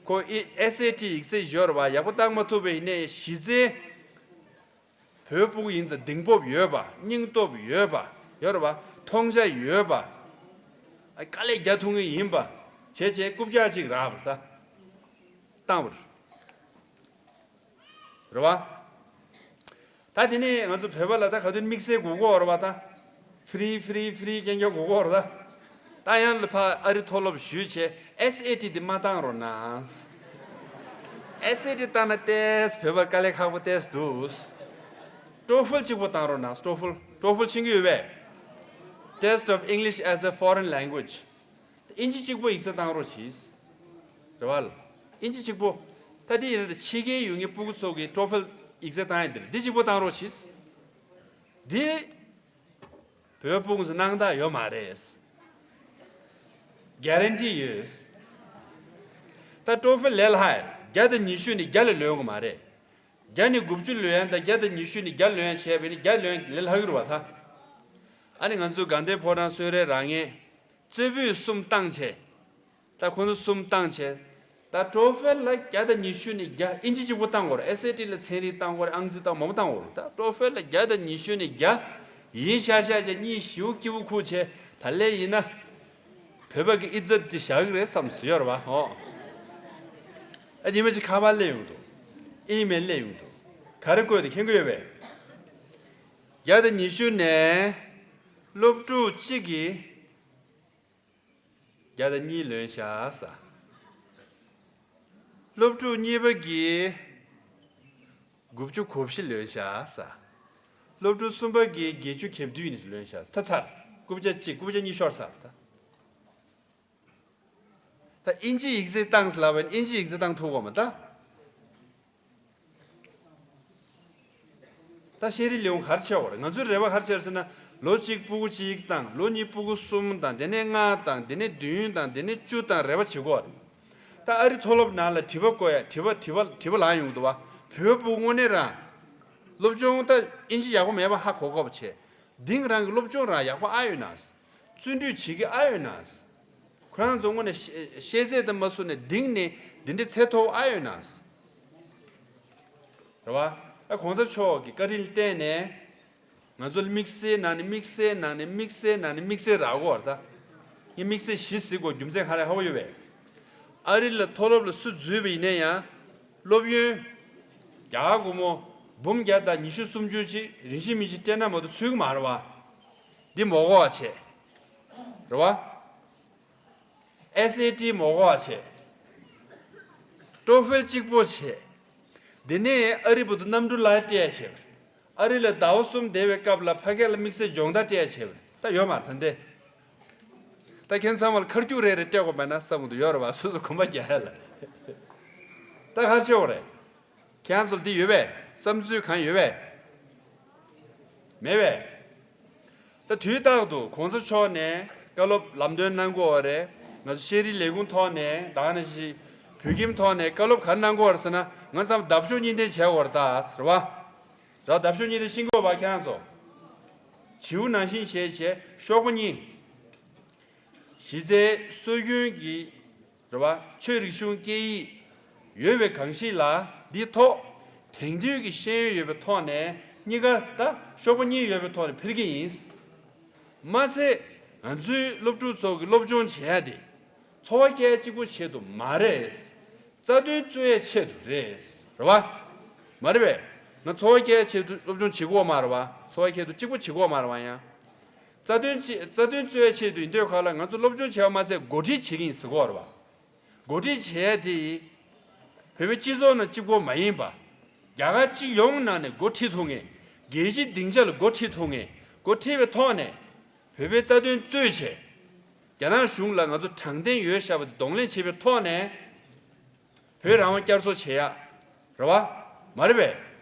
ཁོ་ཨི་ཨེས་ཨེ་ཊི་ཡིག་ཚད་ཡོད་རེད་བ། ཡག་པོ་བཏང་མ་ཐུབ་པ་ཡིན་ནའི་གཞི་རྩའི་བོད་སྤུ་གུ་ཡིན་ཙང་གདེང་སྤོབས་ཡོད་པ། སྙིང་སྟོབས་ཡོད་པ་ཡོད་རེད་བ། མཐོང་རྒྱ་ཡོད་པ། ཨ་དཀའ་ལས་རྒྱག་ཐུབ་ངེས་ཡིན་པ་བྱས་བྱས་རྐུབ་བཀྱག་ཅིག་རག་པ་ད་བཏང་བ་རེད། རེད་བ། ད་དེ་ནས་ང་ཚོ་བོད་པ་ལ་ད་ག་དུས་དམིགས་བསལ་དགོས་ཀྱི་ཡོད་རེད་བ་ད། ཧྥི་རི་ཧྥི་རི་ཧྥི་རི་རྐྱང་རྐྱང་དགོས་ཀྱི་ཡོད་རེད་ད། ད་ཡང་ལ་ཕ་ཨ་རི་མཐོ་སློབ་ཞུས་བྱས་ཨེས་ཨེ་ཊི་དེ་མ་བཏང་རོགས་གནང་། ཨེས་ཨེ་ཊི་བཏང་ན་ཏོག་ཙམ་བོད་པར་དཀའ་ལས་ཁག་པོ་ཏོག་ཙམ་འདུག་ཊོ་ཧྥལ་གཅིག་པོ་བཏང་རོགས་གནང་། ཊོ་ཧྥལ། ཊོ་ཧྥལ་ཤེས་ཀྱི་ཡོད་པས། Test of English as a Foreign Language། ཨིན་ཇི་གཅིག་པོ་ཡིག་ཚད་བཏང་རོགས་གྱིས། རེད་བ། ཨིན་ཇི་གཅིག་པོ། ད་དེ་ཡིན་ན་ད་ཕྱི་རྒྱལ་ཡོད་མཁན་སྤུ་གུ་ཚོ་གིས་ཊོ་ཧྥལ་ཡིག་ཚད་བཏང་ཡ་དེ་རེད། འདི་གཅིག་པོ་བཏང་རོགས་གྱིས། འདི་བོད་སྤུ་གུ་ཚོ་གནང་ཐག་ཡོད་མ་རེད། གེ་རན་ཊི་ཡོད། ད་ཊོ་ཧྥལ་ལས་སླ་ཡ་རེད། བརྒྱ་དང་ཉི་ཤུ་ནས་བརྒྱ་ལས་ལོན་གི་མ་རེད། བརྒྱ་ནས་དགུ་བཅུ་ལོན་ཡ་དང་བརྒྱ་དང་ཉི་ཤུ་ནས་བརྒྱ་ལོན་ཡ་བྱས་པ་ཡིན་ན་བརྒྱ་ལོན་ཡ་ལས་སླ་གི་རེད་བ་ད། ཨ་ནི་ང་ཚོའི་དགའ་ལྡན་ཕོ་བྲང་གསོལ་རས་རང་ངས་རྩེ་ཕུད་གསུམ་བཏང་བྱས། ད་ཁོང་ཚོ་གསུམ་བཏང་བྱས། ད་ཊོ་ཧྥལ་ལ་བརྒྱ་དང་ཉི་ཤུ་ནས་བརྒྱ། ཨིན་ཇི་གཅིག་པོ་བཏང་དགོས་རེད། ཨེས་ཨེ་ཊི་ལ་ཚན་རིག་བཏང་དགོས་རེད། ཨང་རྩིས་བཏང་མང་པོ་བཏང་དགོས་རེད། ད་ཊོ་ཧྥལ་ལ་བརྒྱ་དང་ཉི་ཤུ་ནས་བརྒྱ། ཡིན་ཤག་ཤག་བྱས་གཉིད་ཞེ་པོ་སྐྱིད་པོ་ཁུག་བྱས་ད་ལས་ཡིན་ན། བོད་པ་གི་ཨི་ཛད་དེ་བཞག་གི་རེད་བསམ་སོ་ཡོད་རེད་བ་ཧོ། ཨ་ཉི་མ་གཅིག་ཁ་པར་སླེབས་ཡོང་འདུག་ཨི་མེལ་སླེབས་ཡོང་འདུག་ག་རེ་བཀོད་དེ་མཁྱེན་གྱི་ཡོད་པས། བརྒྱ་དང་ཉི་ཤུ་ནས་སློབ་ཕྲུག་གཅིག་གིས་བརྒྱ་དང་གཉིས་ལོན་ཤག་ཟེར། སློབ་ཕྲུག་གཉིས་པ་གིས་དགུ་བཅུ་གོ་བཞི་ལོན་ཤག་ཟེར། སློབ་ཕྲུག་གསུམ་པ་གིས་བརྒྱད་ཅུ་གྱ་བདུན་ནས་ལོན་ཤག་ད་ཚར། རྐུབ་བཀྱག་གཅིག་རྐུབ་བཀྱག་གཉིས་ཤོར་ཚར་ད། ད་ཨིན་ཇི་ཡིག་ཚད་བཏང་ཟེར་ལབ་པ་ཡིན། ཨིན་ཇི་ཡིག་ཚད་བཏང་ཐུབ་གོ་མ་ད། ད་ཤེས་རིག་ལས་ཁུངས་ག་རེ་བྱེད་དགོས་རེད། ང་ཚོའི་རེ་བ་ག་རེ་བྱེད་ཟེར་ན་ལོ་གཅིག་སྤུ་གུ་གཅིག་དང་ལོ་གཉིས་སྤུ་གུ་གསུམ་དང་དེ་ནས་ལྔ་དང་དེ་ནས་བདུན་དང་དེ་ནས་བཅུ་དང་རེ་བ་བྱེད་དགོས་རེད། ད་ཨ་རི་མཐོ་སློབ་ནང་ལ་དྲི་བ་བཀོད་ཡ་དྲི་བ་དྲི་བ་དྲི་བ་ལངས་ཡོང་གི་འདུག་བ། བོད་སྤུ་གུ་དངོས་གནས་རང་སློབ་སྦྱོང་ད་ཨིན་ཇི་ཡག་པོ་མེད་པ་ཧ་གོ་དགོས་པ་བྱས། འདིང་རང་གི་སློབ་སྦྱོང་རང་ཡག་པོ་ཨ་ཡོད་ན། བརྩོན་འགྲུས་བྱེད་ཀྱི་ཨ་ཡོད་ན། ཁོ་རང་ཚོ་དངོས་གནས་ཤེས་ཤེས་ཚད་དང་མ་བཟུང་ནས་འདིང་ནས་འདི་འདྲའི་ཚད་མཐོ་ཨ་ཡོད་ན། རེད་བ། ཨ་གོང་ས་མཆོག་གི་བཀའ་དྲིན་བརྟེན་ནས་ང་ཚོ་ལ་དམིགས་བསལ་ནང་ནས་དམིགས་བསལ་ནང་ནས་དམིགས་བསལ་ནང་ནས་དམིགས་བསལ་རག་གོ་བར་ད། ངས་དམིགས་བསལ་བཞི་ཟེར་དགོས་རྒྱུ་མཚན་ག་རེ་ཧ་གོ་ཡོད་པས། ཨ་རི་ལ་མཐོ་སློབ་ལ་སུ་འཛུལ་བ་ཡིན་ན་ཡང་སློབ་ཡོན་རྒྱ་གར་སྒོར་མོ་འབུམ་བརྒྱ་དང་ཉི་ཤུ་སུམ་ཅུ་ཅིག་རིན་ཆེན་མི་ཆེ་སྤྲད་ན་མ་གཏོགས་ཚུད་ཀྱི་མ་རེད་བ། འདི་མ་དགོས་པ་བྱས། རེད་བ། ཨེས་ཨེ་ཊི་མ་དགོས་པ་བྱས། ཊོ་ཧྥལ་གཅིག་པོ་བྱས། དེ་ནས་ཨ་རི་བར་དུ་གནམ་གྲུ་ལ་སྤྲད་བྱས། ཨ་རི་ལ་ཟླ་བ་གསུམ་བསྡད་པའི་སྐབས་ལ་ཕ་གི་ལ་དམིགས་བསལ་སྦྱོང་བརྡར་སྤྲད་བྱས། ད་ཡོད་མ་རེད་ད་འདི། ད་ཁྱེད་ཚང་མ་ལ་ཁ་རྒྱུག་རེ་རེ་སྤྲད་དགོས་མེད་ན་བསམ་གྱི་འདུག་ཡོད་རེད་བ། སོ་སོ་གོམ་པ་རྒྱག་ཡ་ལ། ད་ག་རེ་བྱེད་དགོས་རེད། ཁྱེད་རང་ཚོ་ལ་འདི་ཡོད་པས། བསམ་ཚུལ་གང་ཡོད་པས། མེད་པས། ད་དུས་རྟག་ཏུ་གོང་ས་མཆོག་ནས་བཀའ་སློབ་ལམ་སྟོན་གནང་དགོས་པ་རེད། ང་ཚོ་ཤེས་རིག་ལས་ཁུངས་ཐོག་ནས་ད་ག་ནང་བཞིན་བོད་ཁྱིམ་ཐོག་ནས་བཀའ་སློབ་ག་རེ་གནང་དགོས་པ་རེད་ཟེར་ན་ང་ཚང་མ་འདབ་གཤོག་གཉིས་ལྡན་བྱས་དགོས་རེད་ད་ཟེར་བ། ར་འདབ་གཤོག་གཉིས་ལྡན་ཤེས་ཀྱི་ཡོད་པ་ཁྱེད་རང་ཚོ། བྱིའུ་ནང་བཞིན་བྱས་བྱས་གཤོག་པ་གཉིས། གཞི་རྩའི་སྲོལ་རྒྱུན་གྱི་རེད་བ། ཆོས་རིག་གཞུང་སྐད་ཡིག་ཡོད་པའི་གང་ཞིག་ལ་འདིའི་ཐོག་དེང་དུས་ཀྱི་ཤེས་ཡོན་ཡོད་པའི་ཐོག་ནས་གཉིས་ཀ་ད་གཤོག་པ་གཉིས་ཡོད་པའི་ཐོག་ནས་འཕེལ་གྱི་ཡིན། མ་ཚད་ང་ཚོའི་སློབ་ཕྲུག་ཚོ་གི་སློབ་སྦྱོང་བྱེད་ཡ་དེ་འཚོ་བ་སྐྱེལ་གཅིག་པོ་ཆེད་དུ་མ་རེད། རྩ་དོན་རྩོད་ཡའི་ཆེད་དུ་རེད། རེད་བ། མ་རེད་པས། ང་འཚོ་བ་སྐྱེལ་ཡའི་ཆེད་དུ་སློབ་སྦྱོང་བྱེད་དགོས་མ་རེད་བ། འཚོ་བ་སྐྱེལ་དུ་གཅིག་པོ་བྱེད་དགོས་མ་རེད་བ་ཡང་། རྩ་དོན་ཆེད་རྩ་དོན་རྩོད་ཡ་ཆེད་དུ་ཡིན་དུས་ག་ལ་ང་ཚོ་སློབ་སྦྱོང་བྱས་པ་མ་ཟད་འགོ་ཁྲིད་བྱེད་ཀྱི་ཡིན་ཟེར་གོ་རེད་བ། འགོ་ཁྲིད་བྱས་ཡ་དེ་བོད་པའི་སྤྱི་ཚོགས་ནང་གཅིག་པོ་མ་ཡིན་པ། རྒྱ་གར་སྤྱི་ཡོངས་ནང་ནས་འགོ་ཁྲིད་ཐུབ་མཁན། རྒྱལ་སྤྱིའི་སྡིངས་ཆ་ལ་འགོ་ཁྲིད་ཐུབ་མཁན། འགོ་ཁྲིད་པའི་ཐོག་ནས་བོད་པའི་རྩ་དོན་རྩོད་བྱས། རྒྱ་ནག་གཞུང་ལ་ང་ཚོ་དྲང་བདེན་ཡོད་བཞག་པ་དེ་གདོང་ལེན་བྱེད་པའི་ཐོག་ནས་བོད་རང་དབང་བསྐྱར་གསོ་བྱེད་ཡ་རེད་བ། མ་རེད་པས།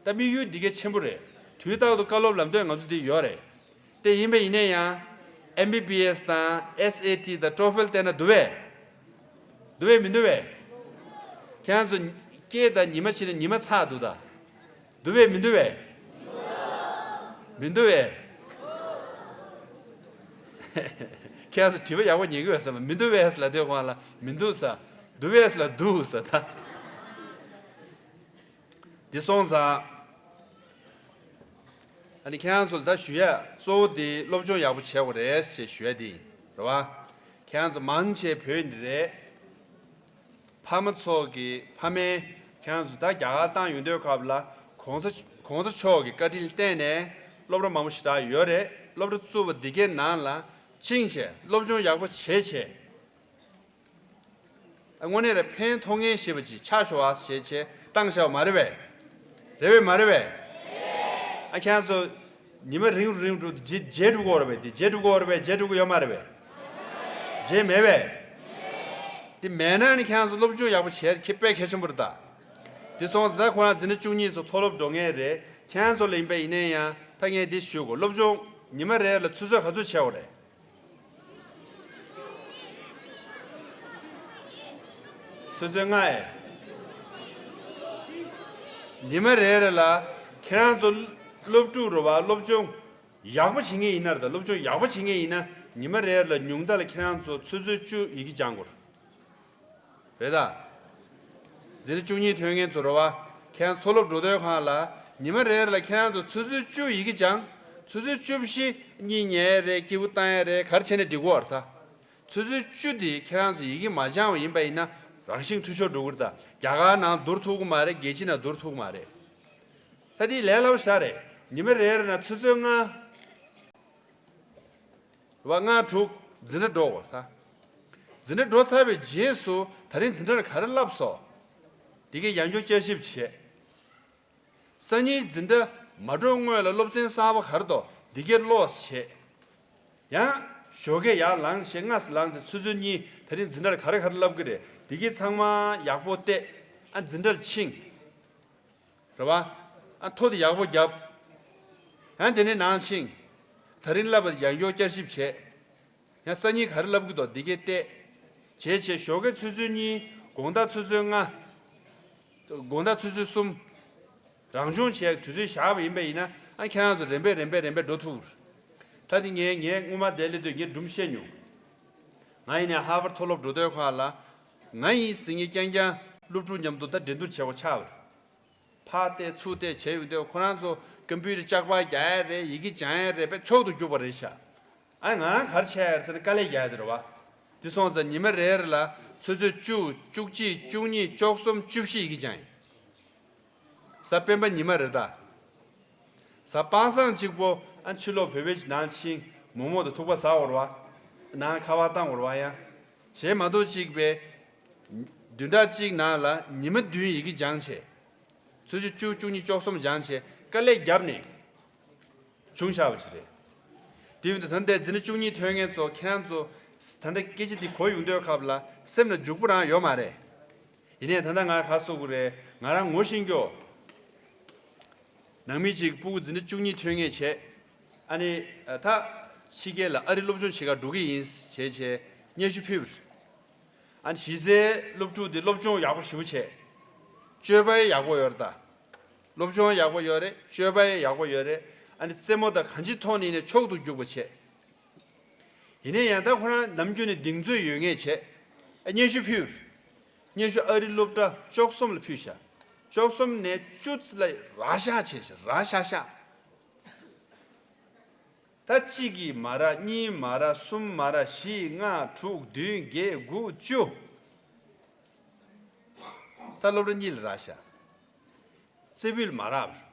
ད་དམིགས་ཡུལ་འདི་གལ་ཆེན་པོ་རེད། དུས་རྟག་ཏུ་བཀའ་སློབ་ལམ་སྟོན་ང་ཚོ་འདི་ཡོད་རེད། དེ་ཡིན་པ་ཡིན་ན་ཡང་། ཨེམ་བི་བི་ཨེས་དང་ཨེས་ཨེ་ཊི་དང་ཊོ་ཧྥེལ་བལྟས་ན་འདུག་པས། འདུག་པས་མི་འདུག་པས། ཁྱེད་རང་ཚོ་སྐད་དང་ཉི་མ་ཕྱིན་ན་ཉི་མ་ཚག་འདུག་ད། འདུག་པས་མི་འདུག་པས། མི་འདུག་པས། ཁྱེད་རང་ཚོ་དྲི་བ་ཡག་པོ་ཉན་གི་ཡོད་ས་མ། མི་འདུག་པས་ལབ་དུས་ཁོང་ལ་མི་འདུག་ས། འདུག་པས་ལབ་འདུག་ས་ད། འདི་སོང་ཙང་། ཨ་ནི་ཁྱེད་རང་ཚོ་ལ་ད་ཞུ་ཡ་གཙོ་བོ་དེ་སློབ་སྦྱོང་ཡག་པོ་བྱེད་དགོས་རེད་ཞེས་ཞུ་ཡ་དེ་ཡིན་རེད་བ། ཁྱེད་རང་ཚོ་མང་ཆེ་བོད་འདི་རེད། ཕ་མ་ཚོ་གི་ཕ་མས་ཁྱེད་རང་ཚོ་ད་རྒྱ་གར་བཏང་ཡོང་དུས་སྐབས་ལ་གོང་ས་གོང་ས་མཆོག་གི་བཀའ་དྲིན་བརྟེན་ནས་སློབ་གྲྭ་མང་པོ་ཞེ་དྲག་ཡོད་རེད། སློབ་གྲྭ་བཙུགས་པ་འདི་གའི་ནང་ལ་ཕྱིན་བྱས་སློབ་སྦྱོང་ཡག་པོ་བྱས་བྱས། དངོས་གནས་རེད། ཕན་ཐོགས་མཁན་ཞེས་པ་ཅིག་ཆགས་ཤོག་ཨ་ཞེས་བྱས་བཏང་བཞག་པ་མ་རེད་པས། རེད་པས་མ་རེད་པས། ཨ་ཁྱེད་ཚོ་ཉི་མ་རིང་རུ་རིང་རུ་བརྗེད་བརྗེད་འགྲོ་གི་ཡོད་རེད་པས། དེ་བརྗེད་འགྲོ་གི་ཡོད་རེད་པས། བརྗེད་འགྲོ་གི་ཡོད་མ་རེད་པས། བརྗེད་མེད་པས། དེ་མེད་ན་ནི་ཁྱེད་ཚོ་སློབ་སྦྱོང་ཡག་པོ་བྱས་དཔེ་གལ་ཆེན་པོ་རེད་ད། དེ་སོང་ཙང་ད་ཁོ་རང་འཛིན་གྲྭ་བཅུ་གཉིས་ཚོ་མཐོ་སློབ་འགྲོ་མཁན་རེད། ཁྱེད་ཚོ་ལ་ཡིན་པ་ཡིན་ན་ཡང་ད་ངས་འདི་ཞུ་དགོས། སློབ་སྦྱོང་ཉི་མ་རེ་ལ་ཆུ་ཚོད་ག་ཚོད་བྱས་པ་རེད། ཆུ་ཚོད་ལྔ་ཨེ། ཉི་མ་རེ་རེ་ལ་ཁྱེད་རང་ཚོ་སློབ་ཕྲུག་རེད་བ། སློབ་སྦྱོང་ཡག་པོ་བྱེད་མཁན་ཡིན་ན་རེད་ད། སློབ་སྦྱོང་ཡག་པོ་བྱེད་མཁན་ཡིན་ན་ཉི་མ་རེ་རེ་ལ་ཉུང་མཐའ་ལ་ཁྱེད་རང་ཚོ་ཆུ་ཚོད་བཅུ་ཡི་གེ་སྦྱང་དགོས་རེད་ད། འཛིན་གྲྭ་བཅུ་གཉིས་ཐོན་མཁན་ཚོ་རེད་བ། ཁྱེད་རང་ཚོ་མཐོ་སློབ་འགྲོ་དུས་སྒང་ལ་ཉི་མ་རེ་རེ་ལ་ཁྱེད་རང་ཚོ་ཆུ་ཚོད་བཅུ་ཡི་གེ་སྦྱང་། ཆུ་ཚོད་བཅུ་བཞི་གཉིད་ཉལ་རེད། སྐྱིད་པོ་བཏང་ཡ་རེད། ག་རེ་བྱས་ནས་འགྲིག་གི་རེད་ད། ཆུ་ཚོད་བཅུ་དེ་ཁྱེད་རང་ཚོ་ཡི་གེ་མ་སྦྱང་བ་ཡིན་པ་ཡིན་ན་རང་བཞིན་འཐུས་ཤོར་འགྲོ་གི་རེད་ད། རྒྱ་གར་ནང་བསྡུར་ཐུབ་ཀྱི་མ་རེད། རྒྱལ་སྤྱི་ནང་བསྡུར་ཐུབ་ཀྱི་མ་རེད། ད་དེ་ལས་སླ་པོ་ཞིག་རེད། ཉི་མ་རེ་རེ་ན་ཆུ་ཚོད་ལྔ། རེད་བ། ལྔ་དྲུག་འཛིན་གྲྭ་འགྲོ་དགོས་ད། འཛིན་གྲྭ་འགྲོ་ཚར་བའི་རྗེས་སུ་ད་རིང་འཛིན་གྲྭར་ག་རེ་བསླབས་སོང་། འདི་གའི་ཡང་བསྐྱར་བསྐྱར་ཞིབ་བྱེད། སང་ཉིན་འཛིན་གྲྭ་མ་འགྲོ་སྔོན་ལ་སློབ་ཚན་གསར་པ་ག་རེ་འདུག་འདི་གའི་ཀློག་བྱེད། ཡང་ཞོགས་ཀས་ཡར་ལངས་བྱས་སྔ་ས་ལངས་ཚེ་ཆུ་ཚོད་གཉིས་ད་རིང་འཛིན་གྲྭར་ག་རེ་ག་རེ་བསླབ་ཀྱི་རེད། འདི་གའི་ཚང་མ་ཡག་པོ་བལྟས། ཨ་འཛིན་གྲྭར་ཕྱིན། རེད་བ། ཨ་མཐོ་དེ་ཡག་པོ་བརྒྱབ། ཡང་དེ་ནས་ནང་ཕྱིན། ད་རིང་བསླབས་པ་ཡང་བསྐྱར་བསྐྱར་ཞིབ་བྱས། ཡང་སང་ཉིན་ག་རེ་བསླབ་ཀྱི་འདུག་འདི་གའི་བལྟས། བྱས་བྱས་ཞོགས་ཀས་ཆུ་ཚོད་གཉིས། དགོང་དག་ཆུ་ཚོད་ལྔ། དགོང་དག་ཆུ་ཚོད་གསུམ། རང་སྦྱོང་བྱས་དུས་ཚོད་བཞག་པ་ཡིན་པ་ཡིན་ན་ཨ་ཁྱེད་རང་ཚོ་རིམ་པས་རིམ་པས་རིམ་པས་འགྲོ་ཐུབ། ད་དེ་ངས་ངས་སྔོན་མ་དེ་སླེབས་དུས་ངས་སྒྲུང་བཤད་མྱོང་། ང་ཡིན་ནའི་ཧར་ཝར་མཐོ་སློབ་འགྲོ་དུས་སྒང་ལ། ང་ཡིན་ཟེར་མཁན་རྐྱང་རྐྱང་སློབ་ཕྲུག་མཉམ་དུ་ད་འགྲན་བསྡུར་བྱེད་དགོས་ཆགས་པ་རེད། ཕར་བལྟས་ཚུར་བལྟས་བྱས་ཡོང་དུས་ཁོ་རང་ཚོ་ཀམ་པུ་ཊར་ལྕགས་པར་རྒྱག་ཡ་རེད། ཡི་གེ་སྦྱང་ཡ་རེད། དཔེ་མཆོག་ཏུ་རྒྱུགས་པ་རེད་ཤག་ཨ་ང་རང་ག་རེ་བྱས་ཡ་རེད་ཟེར་ན་དཀའ་ལས་རྒྱག་ཡ་དེ་རེད་བ། དེ་སོང་ཙང་ཉི་མ་རེ་རེ་ལ་ཆུ་ཚོད་བཅུ། བཅུ་གཅིག་བཅུ་གཉིས། བཅུ་གསུམ། བཅུ་བཞི་ཡི་གེ་སྦྱང་ཡིན། གཟའ་སྤེན་པ་ཉི་མ་རེད་ད། གཟའ་པ་སངས་གཅིག་པོ་ཨ་ཕྱི་ལོགས་བོད་པའི་ནང་ཕྱིན་མོག་མོག་དང་ཐུག་པ་ཟ་འོར་བ། ནང་ཁ་པར་བཏང་འོར་བ་ཡང་། གཞན་མ་གཏོགས་གཅིག་པའི་བདུན་ཕྲག་གཅིག་ནང་ལ་ཉི་མ་བདུན་ཡི་གེ་སྦྱངས་བྱས། ཆུ་ཚོད་བཅུ། བཅུ་གཉིས། བཅུ་གསུམ་སྦྱངས་བྱས་དཀའ་ལས་བརྒྱབ་ནས་བྱུང་བཞག་པ་ཅིག་རེད། དེ་ཡིན་དུས་ད་ལྟའི་འཛིན་གྲྭ་བཅུ་གཉིས་ཐོན་མཁན་ཚོ་ཁྱེད་རང་ཚོ་ད་ལྟ་སྐད་ཆ་འདི་གོ་ཡོང་དུས་སྐབས་ལ་སེམས་ལ་འཇུག་པོ་རང་ཡོད་མ་རེད། ཡིན་ནའི་ད་ལྟ་ང་ག་སོ་གི་རེད། ང་རང་ངོ་ཤེས་ཀྱོ། ནང་མི་གཅིག་སྤུ་གུ་འཛིན་གྲྭ་བཅུ་གཉིས་ཐོན་མཁན་བྱས། ཨ་ནི་ད་ཕྱི་རྒྱལ་ལ་ཨ་རི་སློབ་སྦྱོང་བྱེད་གར་འགྲོ་གི་ཡིན་བྱས་བྱས་སྙན་ཞུ་ཕུལ་བ་རེད། ཨ་ནི་གཞི་རྩའི་སློབ་ཕྲུག་འདི་སློབ་སྦྱོང་ཡག་པོ་ཞེ་པོ་བྱས། སྤྱོད་པ་ཡང་ཡག་པོ་ཡོད་རེད་ད། སློབ་སྦྱོང་ཡག་པོ་ཡོད་རེད། སྤྱོད་པ་ཡང་ཡག་པོ་ཡོད་རེད། ཨ་ནི་རྩེད་མོ་དང་གང་ཅིའི་ཐོག་ནས་ནས་མཆོག་ཏུ་རྒྱུགས་པ་བྱས། ཡིན་ནའི་ཡང་ད་ཁོ་རང་ནམ་རྒྱུན་ནས་གདེང་ཚོད་ཡོད་མཁན་བྱས། ཨ་སྙན་ཞུ་ཕུལ། སྙན་ཞུ་ཨ་རི་སློབ་གྲྭ་བཅུ་གསུམ་ལ་ཕུལ་ཤག་བཅུ་གསུམ་ནས་བཅུ་ཙམ་ལ་རག་ཤག་བྱས་ཤག་རག་ཤག་ཤག་ད་གཅིག་གིས་མ་རག་གཉིས་མ་རག་གསུམ་མ་རག་བཞི་ལྔ་དྲུག་བདུན་བརྒྱད་དགུ་བཅུ། ད་སློབ་གྲྭ་གཉིས་ལ་རག་ཤག་རྩེ་ཕུད་ལ་མ་རག་པ།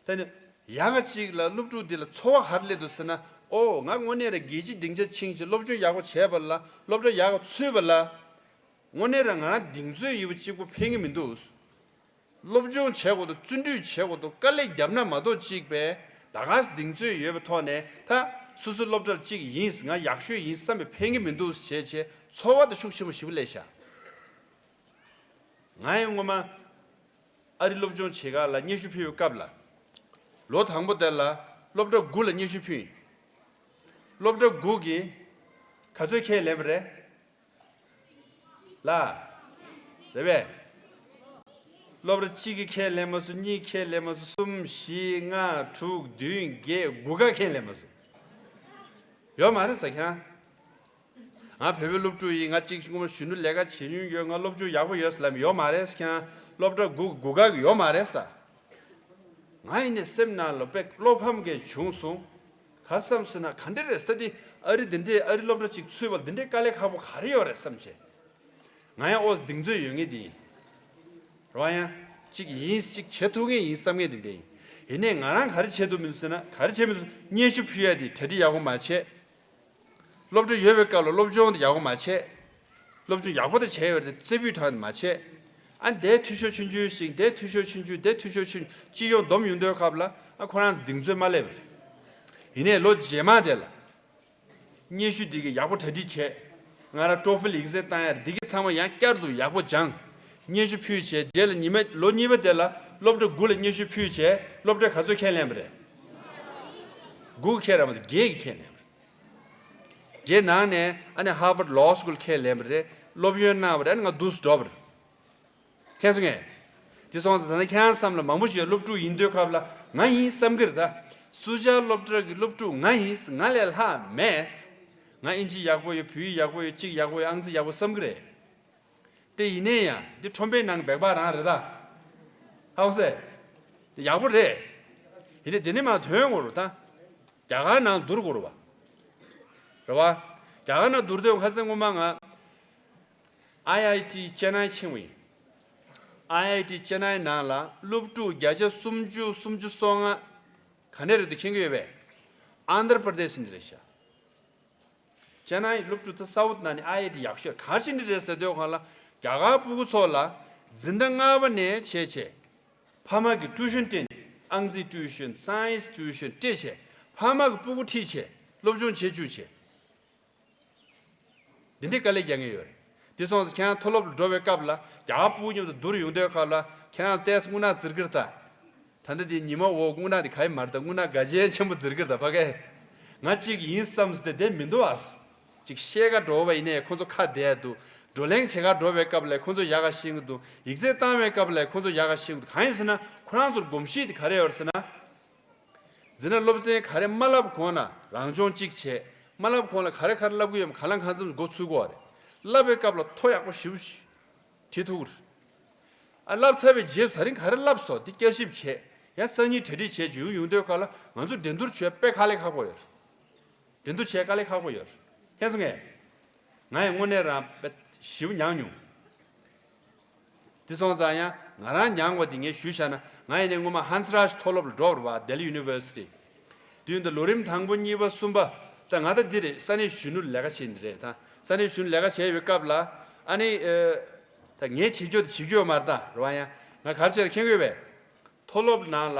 ད་ནི་ཡག་ག་ཅིག་ལ་སློབ་ཕྲུག་འདི་ལ་ཚོར་བ་ག་རེ་སླེབས་འདུག་ཟེར་ན། ཨོ་ང་དངོས་གནས་ར་རྒྱལ་སྤྱིའི་སྡིངས་ཆ་ཕྱིན་བྱས་སློབ་སྦྱོང་ཡག་པོ་བྱས་པ་ལ་སློབ་གྲྭ་ཡག་པོ་ཚུད་པ་ལ་དངོས་གནས་ར་ང་རང་གདེང་ཚོད་ཡོད་པ་གཅིག་པོ་ཕན་གྱི་མི་འདུག། སློབ་སྦྱོང་བྱེད་དགོས་འདུག། བརྩོན་འགྲུས་བྱེད་དགོས་འདུག། དཀའ་ལས་བརྒྱབ་ན་མ་གཏོགས་གཅིག་པས་ད་ག་སེ་གདེང་ཚོད་ཡོད་པའི་ཐོག་ནས་ད་སོ་སོའི་སློབ་གྲྭར་གཅིག་ཡིན། ང་ཡག་ཤོས་ཡིན་བསམ་པའི་ཕན་གྱི་མི་འདུག་བྱས་བྱས་ཚོར་བ་དེ་ཤུགས་ཆེན་པོ་ཞེ་པོ་སླེབས་ཤག། ང་ཡང་སྔོན་མ་ཨ་རི་སློབ་སྦྱོང་བྱེད་ག་ལ་སྙན་ཞུ་ཕུལ་བའི་སྐབས་ལ་ལོ་དང་པོ་དེ་ལ་སློབ་གྲྭ་དགུ་ལ་སྙན་ཞུ་ཕུལ་ཡིན། སློབ་གྲྭ་དགུ་གིས་ག་ཚོད་ཁས་ལེན་པ་རེད། ལ། རེད་པས། སློབ་གྲྭ་གཅིག་གིས་ཁས་ལེན་མ་སོང་། གཉིས་ཁས་ལེན་མ་སོང་། གསུམ། བཞི། ལྔ། དྲུག་བདུན། བརྒྱད། དགུ་ག་ཁས་ལེན་མ་སོང་། ཡོད་མ་རེད་ཟེར་ཁྱེད་རང་། ང་བོད་པའི་སློབ་ཕྲུག་ཡིན། ང་གཅིག་སྔོན་མ་གཞོན་ནུ་ལས་ཀ་བྱེད་མྱོང་ཡོད། ང་སློབ་སྦྱོང་ཡག་པོ་ཡོད་ཟེར་ལབ་ཡོད་མ་རེད་ཟེར་ཁྱེད་རང་། སློབ་གྲྭ་དགུ་དགུ་ག་གི་ཡོད་མ་རེད་ཟེར། ང་ཡིན་ནའི་སེམས་ནང་ལ་དཔེ་བློ་ཕམ་གྱི་བྱུང་སོང་། ག་བསམ་ཟེར་ན་ག་འདྲ་རེད་ཟེར་ཏེ། ཨ་རི་འདི་འདྲའི་ཨ་རི་སློབ་གྲྭ་ཅིག་ཚུད་པ་འདི་འདྲའི་དཀའ་ལས་ཁག་པོ་ག་རེ་ཡོད་རེད་བསམ་བྱས། ང་ཡང་ཨོ་གདེང་ཚོད་ཡོད་མཁན་འདི་ཡིན། རེད་པ། ཡང་ཅིག་ཡིན། ཅིག་བྱེད་ཐུབ་མཁན་ཡིན་བསམ་མཁན་འདི་འདྲ་ཡིན། ཡིན་ནའི་ང་རང་ག་རེ་བྱེད་ཐུབ་མི་འདུག་ཟེར་ན། ག་རེ་བྱེད་མི་འདུག་ཟེར་ན། སྙན་ཞུ་ཕུལ་ཡ་དེ་གྲ་སྒྲིག་ཡག་པོ་མ་བྱས། སློབ་གྲྭ་ཡོད་པའི་སྐབས་ལ་སློབ་སྦྱོང་དེ་ཡག་པོ་མ་བྱས། སློབ་སྦྱོང་ཡག་པོ་དེ་བྱས་ཡོད་རེད། རྩེ་ཕུད་དྲངས་ནས་མ་བྱས། ཨ་འདིར་འཐུས་ཤོར་ཆུང་ཆུང་ཞིག། འདིར་འཐུས་ཤོར་ཆུང་ཆུང་། འདིར་འཐུས་ཤོར་ཆུང་། སྤྱི་ཡོངས་བསྡོམས་ཡོང་དུས་སྐབས་ལ་ཨ་ཁོ་རང་གདེང་ཚོད་མ་སླེབས་པ་རེད། ཡིན་ནའི་ལོ་རྗེས་མ་དེ་ལ་སྙན་ཞུ་འདི་གི་ཡག་པོ་གྲ་སྒྲིག་བྱས། ང་རང་ཊོ་ཕིལ་ཡིག་ཚད་བཏང་ཡ་རེད། འདི་གི་ཚང་མ་ཡང་བསྐྱར་དུ་ཡག་པོ་སྦྱངས། སྙན་ཞུ་ཕུལ་བྱས། རྗེས་ལ་ཉི་མ་ལོ་གཉིས་པ་དེ་ལ་སློབ་གྲྭ་དགུ་ལ་སྙན་ཞུ་ཕུལ་བྱས། སློབ་གྲྭས་ག་ཚོད་ཁས་ལེན་པ་རེད། དགུ་གིས་ཁས་ལེན་པ་རེད། བརྒྱད་ཀྱིས་ཁས་ལེན་པ་རེད། དེའི་ནང་ནས་ཨ་ནི་Harvard Law School་ཁས་ལེན་པ་རེད། སློབ་ཡོན་གནང་བ་རེད། ཨ་ནི་ང་འདུག་སེ་འགྲོ་བ་རེད། མཁྱེན་སོང་ངས། དེ་སོང་ཙང་ད་ནི་ཁྱེད་རང་བསམ་ལ་མང་པོ་ཞིག་སློབ་ཕྲུག་ཡིན་དུས་སྐབས་ལ་ང་ཡིན་བསམ་གི་རེད་ད། སུ་ཇཱ་སློབ་གྲྭ་གི་སློབ་ཕྲུག་ང་ཡིན། ང་ལས་ལྷག་མེད། ང་ཨིན་ཇི་ཡག་པོ་ཡོད། བོད་ཡིག་ཡག་པོ་ཡོད། གཅིག་ཡག་པོ་ཡོད། ཨང་རྩིས་ཡག་པོ་བསམ་གི་རེད། དེ་ཡིན་ནའི་ཡང་འདི་ཁྲོམ་པའི་ནང་སྦེག་པ་རང་རེད་ད། ཧ་གོ་སོང་ངས། དེ་ཡག་པོ་རེད། ཡིན་ནའི་དེ་ནི་མ་ཐོན་དགོས་རེད་ད། རྒྱ་གར་ནང་བསྡུར་དགོས་རེད་པ། རེད་པ། རྒྱ་གར་ནང་བསྡུར་དུས་ཁ་སང་སྔོན་མ་ང་ཨའི་ཨའི་ཊི་ཅེ་ནའི་ཕྱིན་པ་ཡིན། ཨའི་ཨའི་ཊི་ཅེ་ནའི་ནང་ལ་སློབ་ཕྲུག་བརྒྱ་ཆ་སུམ་ཅུ་སུམ་ཅུ་སོ་ལྔ་ག་ནས་རེད་འདུག་མཁྱེན་གྱི་ཡོད་པས། ཨན་དྷྲ་པྲ་དེཤ་ནས་རེད་ཤག། ཅེ་ནའི་སློབ་ཕྲུག་དེ་སའུཐ་ནང་ནས་ཨའི་ཨའི་ཊི་ཡག་ཤོས་ག་ཅི་འདྲ་རེད་ཟེར་དུས་སྒང་ལ། རྒྱ་གར་སྤུ་གུ་ཚོ་ལ་འཛིན་གྲྭ་ལྔ་པ་ནས་བྱས་བྱས་ཕ་མ་གིས་ཊུའུ་ཤན་སྤྲད་ནས། ཨང་རྩིས་ཊུའུ་ཤན། སའེན་སི་ཊུའུ་ཤན་སྤྲད་བྱས་ཕ་མ་གིས་སྤུ་གུ་ཁྲིད་བྱས་སློབ་སྦྱོང་བྱེད་བཅུག་བྱས། འདི་འདྲའི་དཀའ་ལས་རྒྱག་མཁན་ཡོད་རེད། དེ་སོང་ཙང་ཁྱེད་རང་མཐོ་སློབ་ལ་འགྲོ་བའི་སྐབས་ལ་རྒྱ་གར་སྤུ་གུ་མཉམ་དུ་བསྡུར་ཡོང་དུས་སྐབས་ལ་ཁྱེད་རང་ཏོག་ཙམ་རྔུལ་ནག་འཛེར་གི་རེད་ད། ད་ལྟ་དེ་ཉི་མ་འོག་རྔུལ་ནག་དེ་ག་ཡེ་མ་རེད་ད། རྔུལ་ནག་ག་ཅི་ཆེན་པོ་འཛེར་གི་རེད་ད་ཕ་གིར། ང་གཅིག་ཡིན་བསམ་སྟེ་བསྡད་མི་འདུག་ཨ། ཅིག་བཤད་ག་འགྲོ་བ་ཡིན་ནའི་ཁོང་ཚོ་ཁ་བདེ་འདུག། བགྲོ་གླེང་བྱེད་ག་འགྲོ་བའི་སྐབས་ལ་ཁོང་ཚོ་ཡག་ག་ཤེས་ཀྱི་འདུག། ཡིག་ཚད་བཏང་བའི་སྐབས་ལ་ཁོང་ཚོ་ཡག་ག་ཤེས་ཀྱི་འདུག། གང་ཡིན་ཟེར་ན་ཁོ་རང་ཚོར་གོམས་གཤིས་དེ་ག་རེ་ཡོད་རེད་ཟེར་ན། འཛིན་གྲྭ་སློབ་ཚན་ག་རེ་མ་བསླབ་གོང་ལ་རང་སྦྱོང་གཅིག་བྱས། མ་བསླབ་གོང་ལ་ག་རེ་ག་རེ་བསླབ་ཀྱི་ཡོད་མེད་གང་ལ་གང་འཚམ་མགོ་ཚོད་དགོས་རེད། བསླབ་པའི་སྐབས་ལ་ཐོ་ཡག་པོ་ཞེ་པོ་ཞིག་བྲིས་ཐུབ་ཀྱི་རེད། ཨ་བསླབ་ཚར་བའི་རྗེས་སུ་ད་རིང་ག་རེ་བསླབ་སོང་འདི་བསྐྱར་ཞིབ་བྱས། ཡང་སང་ཉིན་གྲ་སྒྲིག་བྱས་ཡོང་ཡོང་དུས་སྐབས་ལ་ང་ཚོ་འགྲན་བསྡུར་བྱེད་དཔེ་དཀའ་ལས་ཁག་པོ་ཡོད་རེད། འགྲན་བསྡུར་བྱེད་དཀའ་ལས་ཁག་པོ་ཡོད་རེད། མཁྱེན་སོང་ངས། ང་ཡང་དངོས་གནས་རང་དཔེ་ཞེ་པོ་མྱངས་མྱོང་། དེ་སོང་ཙང་ཡང་ང་རང་མྱངས་པ་དེ་ངས་ཞུས་བཞག་ན། ང་ཡིན་ནའི་སྔོན་མ་ཧན་སི་རཱཇ་མཐོ་སློབ་ལ་འགྲོ་བ་རེད་པ། Delhi University། དུས་འདི་ལོ་རིམ་དང་པོ་གཉིས་པ་གསུམ་པ། ད་ང་ད་འདི་རེད། ས་གནས་གཞོན་ནུ་ལ་ལས་ཀ་བྱེད་འདི་རེད་ད། ས་གནས་གཞོན་ནུ་ལས་ཀ་བྱས་ཡོད་སྐབས་ལ་ཨ་ནི་ཨ། ད་ངས་བྱེད་རྒྱུ་དེ་བྱེད་རྒྱུ་ཡོད་མ་རེད་ད། རེད་པ། ཡང་ང་ག་རེ་བྱས་རེད་མཁྱེན་གྱི་ཡོད་པས། མཐོ་སློབ་ནང་ལ་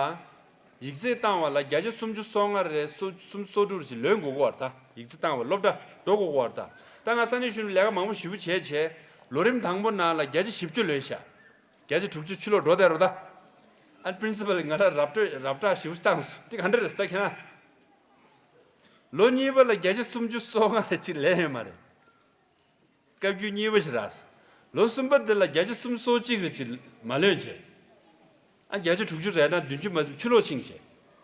ཡིག་ཚད་བཏང་བ་ལ་བརྒྱ་ཆ་སུམ་ཅུ་སོ་ལྔ་རེད། སུམ་ཅུ་སོ་དྲུག་རེད་ཅིག་ལོན་དགོས་ཀྱི་ཡོད་རེད་ད། ཡིག་ཚད་བཏང་བ་སློབ་གྲྭ་འགྲོ་དགོས་ཀྱི་ཡོད་རེད་ད། ད་ང་ས་གནས་གཞོན་ནུ་ལས་ཀ་མང་པོ་ཞེ་པོ་བྱས་བྱས་ལོ་རིམ་དང་པོ་ནང་ལ་བརྒྱ་ཆ་བཞི་བཅུ་ལོན་ཤག། བརྒྱ་ཆ་དྲུག་ཅུ་ཕྱི་ལོགས་འགྲོ་བསྡད་རེད་ད། ཨ་ནི་པི་རིན་སི་པལ་ང་ལ་རབ་སྤྲོད་རབ་བསྒྲགས་ཞེ་པོ་བཏང་སོང་། དེ་ག་འདྲ་རེད་ཟེར་ད་ཁྱེད་རང་། ལོ་གཉིས་པ་ལ་བརྒྱ་ཆ་སུམ་ཅུ་སོ་ལྔ་རེད་ཅིག་ལོན་ཡོད་མ་རེད། བཀའ་བརྒྱུད་གཉིས་པ་ཞིག་རག་སོང་། ལོ་གསུམ་པ་འདི་ལ་བརྒྱ་ཆ་སུམ་ཅུ་སོ་གཅིག་རེ་ཅིག་མ་ལོན་བྱས། ཨ་བརྒྱ་ཆ་དྲུག་ཅུ་རེ་ན་བདུན་ཅུ་མ་ཟིན་ཕྱི་ལོགས་ཕྱིན་བྱས།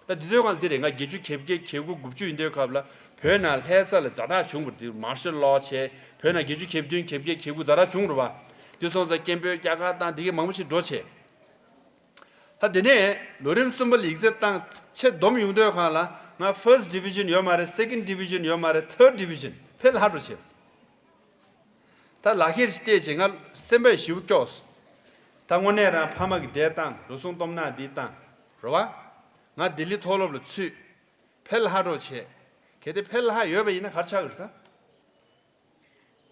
ད་འདི་དུས་སྒང་ལ་འདི་རེད། ང་བརྒྱད་ཅུ་གྱ་བརྒྱད་གྱ་དགུ་དགུ་བཅུ་ཡིན་དུས་སྐབས་ལ་བོད་ནང་ལྷ་ས་ལ་ཛ་དྲག་བྱུང་བ་རེད། དེ་མར་ཤལ་ལོ་བྱས། བོད་ནང་བརྒྱད་ཅུ་གྱ་བདུན་གྱ་བརྒྱད་གྱ་དགུ་ཛ་དྲག་བྱུང་རེད་པ། དེ་སོང་ཙང་སྐད་འབོད་རྒྱག་ག་བཏང་འདི་གའི་མང་པོ་ཞིག་འགྲོ་བྱས། ད་དེ་ནས་ལོ་རིམ་གསུམ་པ་ལ་ཡིག་ཚད་བཏང་ཆེད་བསྡོམས་ཡོང་དུས་སྒང་ལ་ང་first division་ཡོད་མ་རེད། second division་ཡོད་མ་རེད། third division་ཕར་ལྷག་འགྲོ་བྱས། ད་ལག་ཁྱེར་ཞིག་བལྟས་བྱས་ང་སེམས་པ་ཞེ་པོ་སྐྱོ་སོང་། ད་དངོས་གནས་རང་ཕ་མ་གིས་དེ་བཏང་། འགྲོ་སོང་སྟོབས་ནག་འདི་བཏང་། རེད་པ། ང་ལྡི་ལི་མཐོ་སློབ་ལ་ཚུད། ཕེབས་ལྷག་འགྲོ་བྱས། གལ་ཏེ་ཕེབས་ལྷག་ཡོད་པ་ཡིན་ན་ག་རེ་ཆགས་ཀྱི་རེད་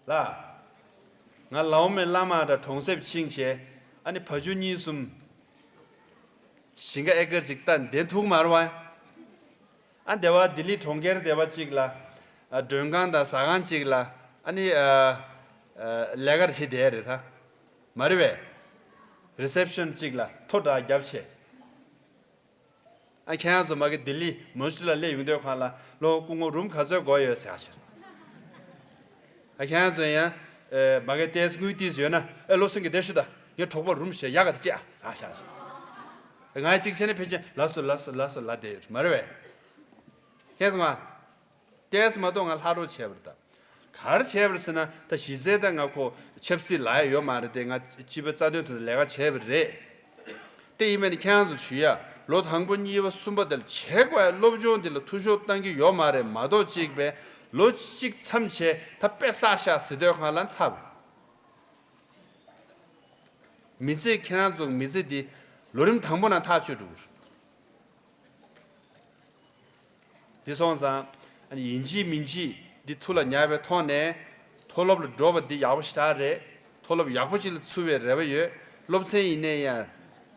ད། ལ། ང་ལའོ་མེ་བླ་མ་དང་གྲོང་གསེབ་ཕྱིན་བྱས། ཨ་ནི་བ་ཕྱུགས་གཉིས་གསུམ། ཞིང་ཁ་ཨེ་ཀར་ཅིག་བཏབ་བསྡད་ཐུབ་མ་རེད་བ། ཨ་འདི་བ་ལྡི་ལི་གྲོང་ཁྱེར་སྡེ་བ་གཅིག་ལ། ཨ་མགྲོན་ཁང་དང་ཟ་ཁང་གཅིག་ལ། ཨ་ནི་ཨ་ཨ་ལས་ཀ་བྱེད་བསྡད་རེད་ད། མ་རེད་པས། རི་སེབ་ཤན་གཅིག་ལ་ཐོ་འདྲ་བརྒྱབ་བྱས། ཨ་ཁྱེད་རང་ཚོ་མ་གི་ལྡི་ལི་མོན་ཇུ་ལ་སླེབས་ཡོང་དུས་སྒང་ལ་ལོ་སྐུ་ངོ་རུམ་ག་ཚོད་དགོས་ཡོད་ཟེར་ཞིག་ཨ་ཁྱེད་རང་ཚོ་ཡང་ཨེ་མ་གི་ཏེས་དངུལ་ཏིས་ཡོད་ན་ཨེ་ལོ་སེང་གེ་དེ་ཤི་ད་ངའི་གྲོགས་པོ་རུམ་ཞེ་ཡག་ག་དེ་སྤྲད་ཨ་ཟེར་ཞིག་ང་གཅིག་བྱས་ནས་ཕལ་ཆེར་ལགས་སོ་ལགས་སོ་ལགས་སོ་ལབ་བསྡད་ཡོད་མ་རེད་པས། ཁྱེད་ཚོ་ང་ཏེས་མ་གཏོགས་ང་ལྷག་རོགས་བྱས་པ་རེད་ད། ག་རེ་བྱས་པ་རེད་ཟེར་ན་ད་གཞི་རྩའི་ད་ང་ཁོ་ཆབ་སྲིད་ལ་ཡ་ཡོད་མ་རེད་དེ། ང་སྤྱི་པའི་རྩ་དོན་ཐོག་ལས་ཀ་བྱས་པ་རེད། དེ་ཡིན་པ་ནི་ཁྱེད་རང་ཚོ་ཞུ་ཡ། ལོ་དང་པོ་གཉིས་པ་གསུམ་པ་དེ་ལ་བྱེད་དགོས་ཡ་སློབ་སྦྱོང་འདི་ལ་འཐུས་ཤོར་བཏང་གི་ཡོད་མ་རེད་མ་གཏོགས་གཅིག་པས་ལོ་གཅིག་མཚམས་བྱས་ད་དཔེ་བསགས་ཤག་ཟེར་དུས་སྒང་ལ་ཚར། མི་ཚེ་ཁྱེད་རང་ཚོ་མི་ཚེ་འདི་ལོ་རིམ་དང་པོ་ནང་ཐག་ཆོད་འགྲོ་གི་རེད། དེ་སོང་ཙང་ཨ་ནི་ཡིན་གཅིག་མིན་གཅིག་འདི་ཐུགས་ལ་ཉར་བའི་ཐོག་ནས་མཐོ་སློབ་ལ་འགྲོ་བ་འདི་ཡག་པོ་ཞེ་དྲག་རེད། མཐོ་སློབ་ཡག་པོ་ཅིག་ལ་ཚུད་པའི་རེ་བ་ཡོད། སློབ་ཚན་ཡིན་ནའི་ཡང་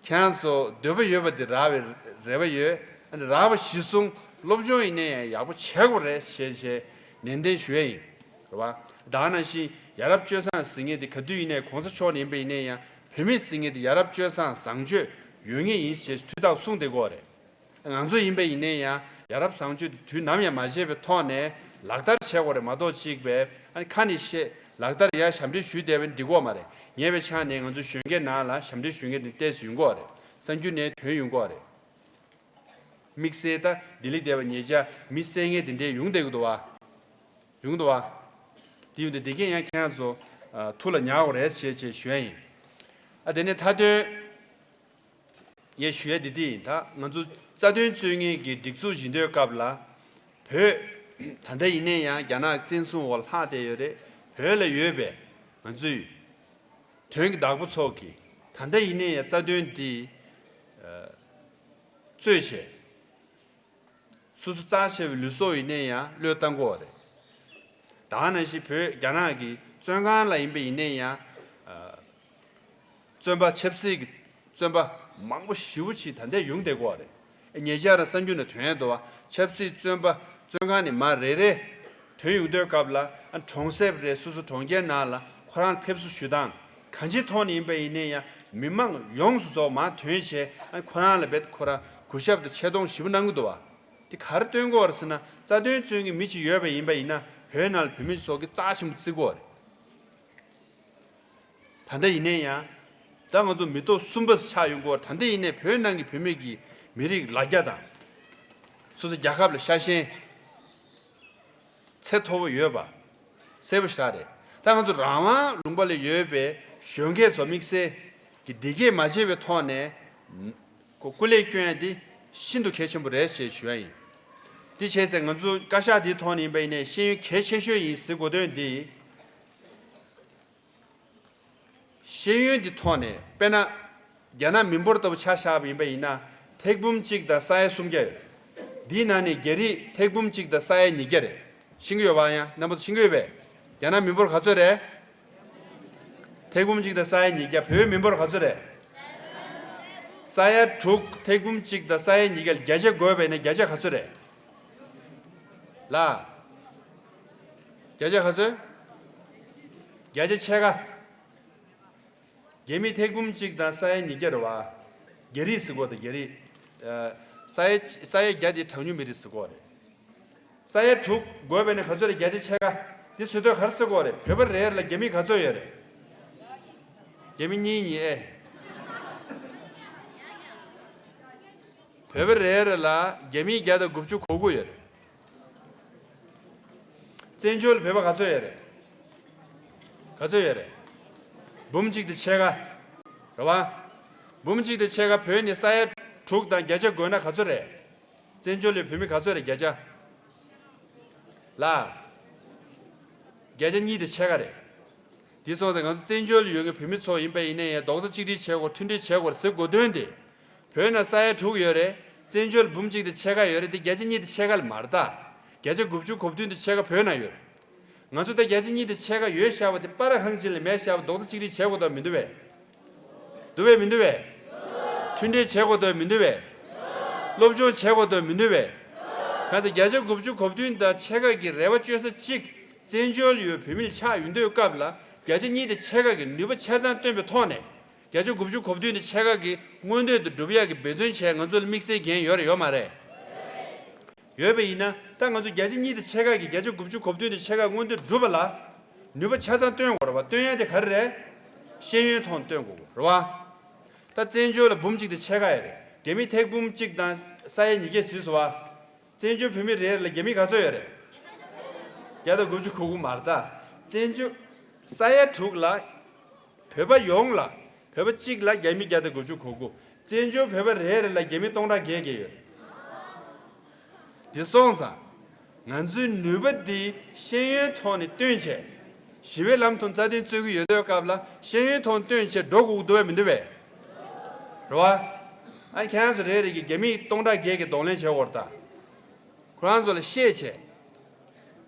ཁྱེད་རང་ཚོ་འདོད་པ་ཡོད་པ་འདི་རག་པའི་རེ་བ་ཡོད། ཨ་ནི་རག་པ་གཞིར་བཟུང་སློབ་སྦྱོང་ཡིན་ནའི་ཡང་ཡག་པོ་བྱེད་དགོས་རེད་ཞེས་ཞེས་ནན་ཏན་ཞུ་ཡ་ཡིན། རེད་བ། ད་ག་ནང་བཞིན་ཡ་རབས་སྤྱོད་བཟང་ཟེར་མཁན་འདི་ག་དུས་ཡིན་ནའི་གོང་ས་མཆོག་ནས་ཡིན་པ་ཡིན་ནའི་ཡང་བོད་མི་ཟེར་མཁན་འདི་ཡ་རབས་སྤྱོད་བཟང་བཟང་སྤྱོད་ཡོད་མཁན་ཡིན་ཞེས་དུས་རྟག་གསུངས་བསྡད་ཀྱི་ཡོད་རེད། ང་ཚོ་ཡིན་པ་ཡིན་ནའི་ཡང་ཡ་རབས་བཟང་སྤྱོད་དེ་དུས་ནམ་ཡང་མ་བརྗེད་པའི་ཐོག་ནས་ལག་བསྟར་བྱེད་དགོས་རེད་མ་གཏོགས་གཅིག་པས་ཨ་ནི་ཁ་ནས་བཤད་ལག་བསྟར་ཡ་ཞབས་འདྲེན་ཞུས་བསྡད་པ་འགྲིག་གི་མ་རེད། ཉེ་བའི་ཆར་ནས་ང་ཚོ་གཞོན་སྐྱེས་ནང་ལ་ཞབས་འདྲེན་ཞུ་མཁན་དེ་ཏོག་ཙམ་ཡོང་གི་རེད། གསར་འགྱུར་ནས་ཐོན་ཡོང་གི་རེད། དམིགས་བསལ་ད་ལྡི་ལི་སྡེ་བ་ཉེ་ཆར་མི་བསད་མཁན་དེ་འདྲས་ཡོང་བསྡད་ཀྱི་འདུག་བ། ཡོང་འདུག་བ། དེ་ཡོང་དུས་དེ་གས་ཡང་ཁྱེད་རང་ཚོ་ཨ་ཐུགས་ལ་ཉར་དགོས་རེད་ཞེས་ཞེས་ཞུ་ཡ་ཡིན། ཨ་དེ་ནས་མཐའ་དོན། ངས་ཞུ་ཡ་འདི་འདི་ཡིན། ད་ང་ཚོ་རྩ་དོན་རྩོད་མཁན་གྱི་སྒྲིག་འཛུགས་ཡིན་དུས་སྐབས་ལ། བོད། ད་ལྟ་ཡིན་ནའི་ཡང་རྒྱ་ནག་བཙན་བཟུང་འོག་ལྷག་བསྡད་ཡོད་རེད། བོད་ལ་ཡོད་པའི་ང་ཚོའི་དོན་གྱི་བདག་པོ་ཚོ་གིས་ད་ལྟ་ཡིན་ནའི་ཡང་རྩ་དོན་འདི་རྩོད་བྱས། སོ་སོ་རྩ་ཆེ་བའི་ལུས་སྲོག་ཡིན་ནའི་ཡང་བློས་བཏང་གི་ཡོད་རེད། ད་ག་ནང་བཞིན་བོད་རྒྱ་ནག་གི་བཙོན་ཁང་ལ་ཡིན་པ་ཡིན་ནའི་ཡང་། བཙོན་པ་ཆབ་སྲིད་ཀྱི་བཙོན་པ་མང་པོ་ཞེ་པོ་ཅིག་ད་ལྟ་ཡོང་བསྡད་ཀྱི་ཡོད་རེད། ཉེ་ཆར་གསར་འགྱུར་ནང་ཐོན་འདུག་བ། ཆབ་སྲིད་བཙོན་པ་བཙོན་ཁང་ནས་མར་རེ་རེ་ཐོན་ཡོང་དུས་སྐབས་ལ་ཨ་གྲོང་གསེབ་རེད། སོ་སོ་གྲོང་ཁྱེར་ནང་ལ་ཁོ་རང་ཕེབས་བསུ་ཞུ་སྟངས་གང་ཅིའི་ཐོག་ནས་ཡིན་པ་ཡིན་ནའི་ཡང་མི་མང་ཡོངས་སུ་རྫོགས་མར་ཐོན་བྱས་ཨ་ཁོ་རང་ལ་རྦད་ཁོ་རང་གུས་ཞབས་དང་ཆེ་མཐོང་ཞེ་པོ་གནང་གི་འདུག་བ། དེ་ག་རེ་སྟོན་གྱི་ཡོད་རེད་ཟེར་ན་རྩ་དོན་རྩོད་མཁན་མི་གཅིག་ཡོད་པ་ཡིན་པ་ཡིན་ན་བོད་ནང་ལ་བོད་མི་ཚོ་གི་རྩ་ཆེན་པོ་བརྩི་གི་ཡོད་རེད། ད་ལྟ་ཡིན་ནའི་ཡང་། ད་ང་ཚོ་མི་ཐོག་གསུམ་པ་ཆགས་ཡོང་གི་ཡོད་རེད། ད་ལྟ་ཡིན་ནའི་བོད་ནང་གི་བོད་མི་གི་མི་རིགས་ལ་རྒྱ་དང་། སོ་སོ་རྒྱལ་ཁབ་ལ་ཤ་ཞེན། ཚད་མཐོ་པོ་ཡོད་པ། གསལ་པོ་ཞེ་དྲག་རེད། ད་ང་ཚོ་རང་དབང་ལུང་པ་ལ་ཡོད་པའི་གཞོན་སྐྱེས་ཚོ་དམིགས་བསལ་གྱི་འདི་གས་མ་བྱས་པའི་ཐོག་ནས། ཀོ་སྐུ་ལས་བསྐྱོན་ཡ་འདི་ཤིན་ཏུ་གལ་ཆེན་པོ་རེད་ཞེས་ཞུ་ཡ་ཡིན། དེ་བྱས་ཚེ་ང་ཚོ་བཀའ་ཤག་འདིའི་ཐོག་ནས་ཡིན་པ་ཡིན་ནའི་ཤེས་ཡོན་གལ་ཆེ་ཤོས་ཡིན་ཟེར་གོ་དོན་འདི། ཤེས་ཡོན་འདི་ཐོག་ནས་དཔེར་ན། རྒྱ་ནག་མི་འབོར་ལྟ་བུ་ཆ་བཞག་པ་ཡིན་པ་ཡིན་ན་ཐེར་འབུམ་གཅིག་དང་ས་ཡ་སུམ་བརྒྱ་ཡོད། འདིའི་ནང་ནས་རྒྱ་རིགས་ཐེར་འབུམ་གཅིག་དང་ས་ཡ་ཉིས་བརྒྱ་རེད། ཤེས་ཀྱི་ཡོད་པ། ཡང་རྣམ་པ་ཚོ་ཤེས་ཀྱི་ཡོད་པས། རྒྱ་ནག་མི་འབོར་ག་ཚོད་རེད། ཐེར་འབུམ་གཅིག་དང་ས་ཡ་ཉིས་བརྒྱ། བོད་མི་འབོར་ག་ཚོད་རེད། ས་ཡ་དྲུག་ཐེར་འབུམ་གཅིག་དང་ས་ཡ་ཉིས་བརྒྱ་ལ་བརྒྱ་ཆ་བགོས་པ་ཡིན་ན་བརྒྱ་ཆ་ག་ཚོད་རེད། ལ། བརྒྱ་ཆ་ག་ཚོད། བརྒྱ་ཆ་ཕྱེད་ཀ། རྒྱ་མི་ཐེར་འབུམ་གཅིག་དང་ས་ཡ་ཉིས་བརྒྱ་རེད་བ། རྒྱ་རིགས་ཟེར་གོ་དང་རྒྱ་རིགས། ཨ། ས་ཡ་ས་ཡ་བརྒྱ་དེ་གྲངས་ཉུང་མི་རིགས་ཟེར་གོ་རེད། ས་ཡ་དྲུག་བགོས་པ་ཡིན་ན་ག་ཚོད་རེད། བརྒྱ་ཆ་ཕྱེད་ཀ། དེ་བཟོ་དུས་ག་རེ་ཟེར་གོ་རེད། བོད་པ་རེ་རེ་ལ་རྒྱ་མི་ག་ཚོད་ཡོད་རེད། རྒྱ་མི་གཉིས་གཉིས་ཨེ། བོད་པ་རེ་རེ་ལ་རྒྱ་མི་བརྒྱ་དང་དགུ་བཅུ་གོ་དགུ་ཡོད་རེད། བཙན་བྱོལ་བོད་པ་ག་ཚོད་ཡོད་རེད། ག་ཚོད་ཡོད་རེད། འབུམ་གཅིག་དང་ཕྱེད་ཀ། རེད་བ། འབུམ་གཅིག་དང་ཕྱེད་ཀ་བོད་ནས་ས་ཡ་དྲུག་དང་བརྒྱ་ཆ་བགོས་ན་ག་ཚོད་རེད། བཙན་བྱོལ་ལ་བོད་མི་ག་ཚོད་རེད། བརྒྱ་ཆ། ལ། བརྒྱ་ཆ་གཉིས་དང་ཕྱེད་ཀ་རེད། དེ་སོང་ཙང་ང་ཚོ་བཙན་བྱོལ་ལ་ཡོད་མཁན་བོད་མི་ཚོ་ཡིན་པ་ཡིན་ན་ཡང་རྡོག་རྩ་གཅིག་སྒྲིལ་བྱེད་དགོས། མཐུན་སྒྲིལ་བྱེད་དགོས་ཟེར་དགོས་དོན་དེ། བོད་ནང་ས་ཡ་དྲུག་ཡོད་རེད། བཙན་བྱོལ་འབུམ་གཅིག་དེ་ཕྱེད་ཀ་ཡོད་རེད་དེ། བརྒྱ་ཆ་གཉིས་དེ་ཕྱེད་ཀ་ལ་མ་རེད་ད། བརྒྱ་ཆ་དགུ་བཅུ་གོ་བདུན་དེ་ཕྱེད་ཀ་བོད་ནང་ཡོད་རེད། ང་ཚོ་ད་བརྒྱ་ཆ་གཉིས་དེ་ཕྱེད་ཀ་ཡོད་བཞག་པ་དེ་པར་ཧང་ཅིན་ལ་མེད་བཞག་པ་རྡོག་རྩ་གཅིག་སྒྲིལ་བྱེད་དགོས་དོན་མི་འདུག་བས། འདུག་བས་མི་འདུག་བས། མཐུན་སྒྲིལ་བྱེད་དགོས་དོན་མི་འདུག་བས། སློབ་སྦྱོང་བྱེད་དགོས་དོན་མི་འདུག་བས། གང་ཚེ་བརྒྱ་ཆ་དགུ་བཅུ་གོ་བདུན་དང་ཕྱེད་ཀ་གི་རེ་བ་བཅོལ་ས་གཅིག་བཙན་བྱོལ་ཡོད་བོད་མི་ལ་ཆགས་ཡོང་དུས་སྐབས་ལ་བརྒྱ་ཆ་གཉིས་དེ་ཕྱེད་ཀ་གི་ནུས་པ་ཆ་ཚང་བཏོན་པའི་ཐོག་ནས་བརྒྱ་ཆ་དགུ་བཅུ་གོ་བདུན་དེ་ཕྱེད་ཀ་གི་མངོན་འདོད་དུ་འགྲུབ་ཡག་གི་འབད་བརྩོན་བྱས་ང་ཚོ་ལ་དམིགས་བསལ་འགན་ཡོད་རེད་ཡོད་མ་རེད། ཡོད་པ་ཡིན་ན་ད་ང་ཚོ་བརྒྱ་ཆ་གཉིས་དེ་ཕྱེད་ཀ་གི་བརྒྱ་ཆ་དགུ་བཅུ་གོ་བདུན་དེ་ཕྱེད་ཀ་མངོན་འདོད་འགྲུབ་པ་ལ་ནུས་པ་ཆ་ཚང་བཏོན་དགོས་རེད་བ། བཏོན་ཡ་དེ་ག་རེ་རེད། ཤེས་ཡོན་ཐོག་ནས་བཏོན་དགོས་རེད་བ། ད་བཙན་བྱོལ་ལ་འབུམ་གཅིག་དེ་ཕྱེད་ཀ་ཡོད་རེད། རྒྱ་མི་ཐེར་འབུམ་གཅིག་དང་ས་ཡ་ཉིས་བརྒྱ་ཟེར་སོང་བ། བཙན་བྱོལ་བོད་མི་རེ་རེ་ལ་རྒྱ་མི་ག་ཚོད་ཡོད་རེད། བརྒྱ་དང་དགུ་བཅུ་གོ་དགུ་མ་རེད་ད། བཙན་བྱོལ་ས་ཡ་དྲུག་ལ། བོད་པ་ཡོངས་ལ། བོད་པ་གཅིག་ལ་རྒྱ་མི་བརྒྱ་དང་དགུ་བཅུ་གོ་དགུ། བཙན་བྱོལ་བོད་པ་རེ་རེ་ལ་རྒྱ་མི་སྟོང་ཕྲག་བརྒྱད་བརྒྱད་ཡོད། འདི་སོང་ཙང་། ང་ཚོའི་ནུས་པ་འདི་ཤེས་ཡོན་ཐོག་ནས་བཏོན་བྱས། ཞི་བའི་ལམ་དུ་རྩ་དོན་རྩོད་ཀྱི་ཡོད་དུས་སྐབས་ལ་ཤེས་ཡོན་ཐོག་ནས་བཏོན་བྱས་འགྲོ་དགོས་ཀྱི་འདུག་བས་མི་འདུག་བས། རེད་བ། ཨ་ཁྱེད་རང་ཚོ་རེ་རེ་གིས་རྒྱ་མི་སྟོང་ཕྲག་བརྒྱད་ཀྱི་གདོང་ལེན་བྱེད་དགོས་རེད་ད། ཁོ་རང་ཚོ་ལ་བཤད་བྱས།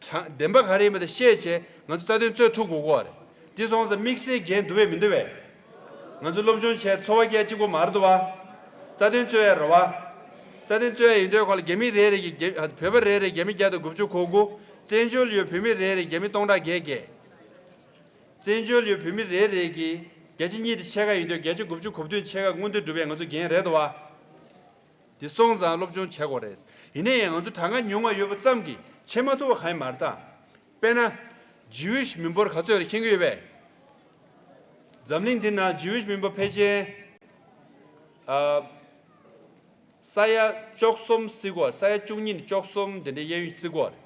དྲང་བདེན་པ་ག་རེ་ཡིན་པ་དེ་བཤད་བྱས་ང་ཚོ་རྩ་དོན་རྩོད་ཐུབ་དགོས་ཀྱི་རེད། དེ་སོང་ཙང་དམིགས་བསལ་འགན་འདུག་བས་མི་འདུག་བས། ང་ཚོ་སློབ་སྦྱོང་བྱས་འཚོ་བ་སྐྱེལ་གཅིག་པོ་མ་རེད་འདུག་བ། རྩ་དོན་རྩོད་ཡ་རེད་བ། རྩ་དོན་རྩོད་ཡ་ཡིན་དུས་ཁོ་ལ་རྒྱ་མི་རེ་རེ་གིས་རྒྱ་བོད་པ་རེ་རེ་རྒྱ་མི་བརྒྱ་དང་དགུ་བཅུ་གོ་དགུ། བཙན་བྱོལ་ཡོད་བོད་མི་རེ་རེ་རྒྱ་མི་སྟོང་ཕྲག་བརྒྱད་བརྒྱད། བཙན་བྱོལ་ཡོད་བོད་མི་རེ་རེ་གིས་བརྒྱ་ཆ་གཉིས་དེ་ཕྱེད་ཀ་ཡིན་དུས་བརྒྱ་ཆ་དགུ་བཅུ་གོ་བདུན་ཕྱེད་ཀ་མངོན་འདོད་སྒྲུབ་ཡ་ང་ཚོ་འགན་རེད་འདུག་བ། དེ་སོང་ཙང་སློབ་སྦྱོང་བྱེད་དགོས་རེད། ཡིན་ན་ཡང་ང་ཚོ་གྲངས་ཀ་ཉུང་བ་ཡོད་པ་ཙམ་གྱིས་བྱེད་མ་ཐུབ་པ་གང་ཡང་མ་རེད་ད། དཔེར་ན། ཇིའུ་ཤི་མི་འབོར་ག་ཚོད་རེད་མཁྱེན་གྱི་ཡོད་པས། འཛམ་གླིང་འདི་ན་ཇིའུ་ཤི་མི་འབོར་ཕལ་ཆེར། ཨ། ས་ཡ་བཅུ་གསུམ་བརྩི་གོ་ས་ཡ་བཅུ་གཉིས་ནས་བཅུ་གསུམ་དེ་འདྲའི་གཡས་གཡོན་བརྩི་གོ་རེད་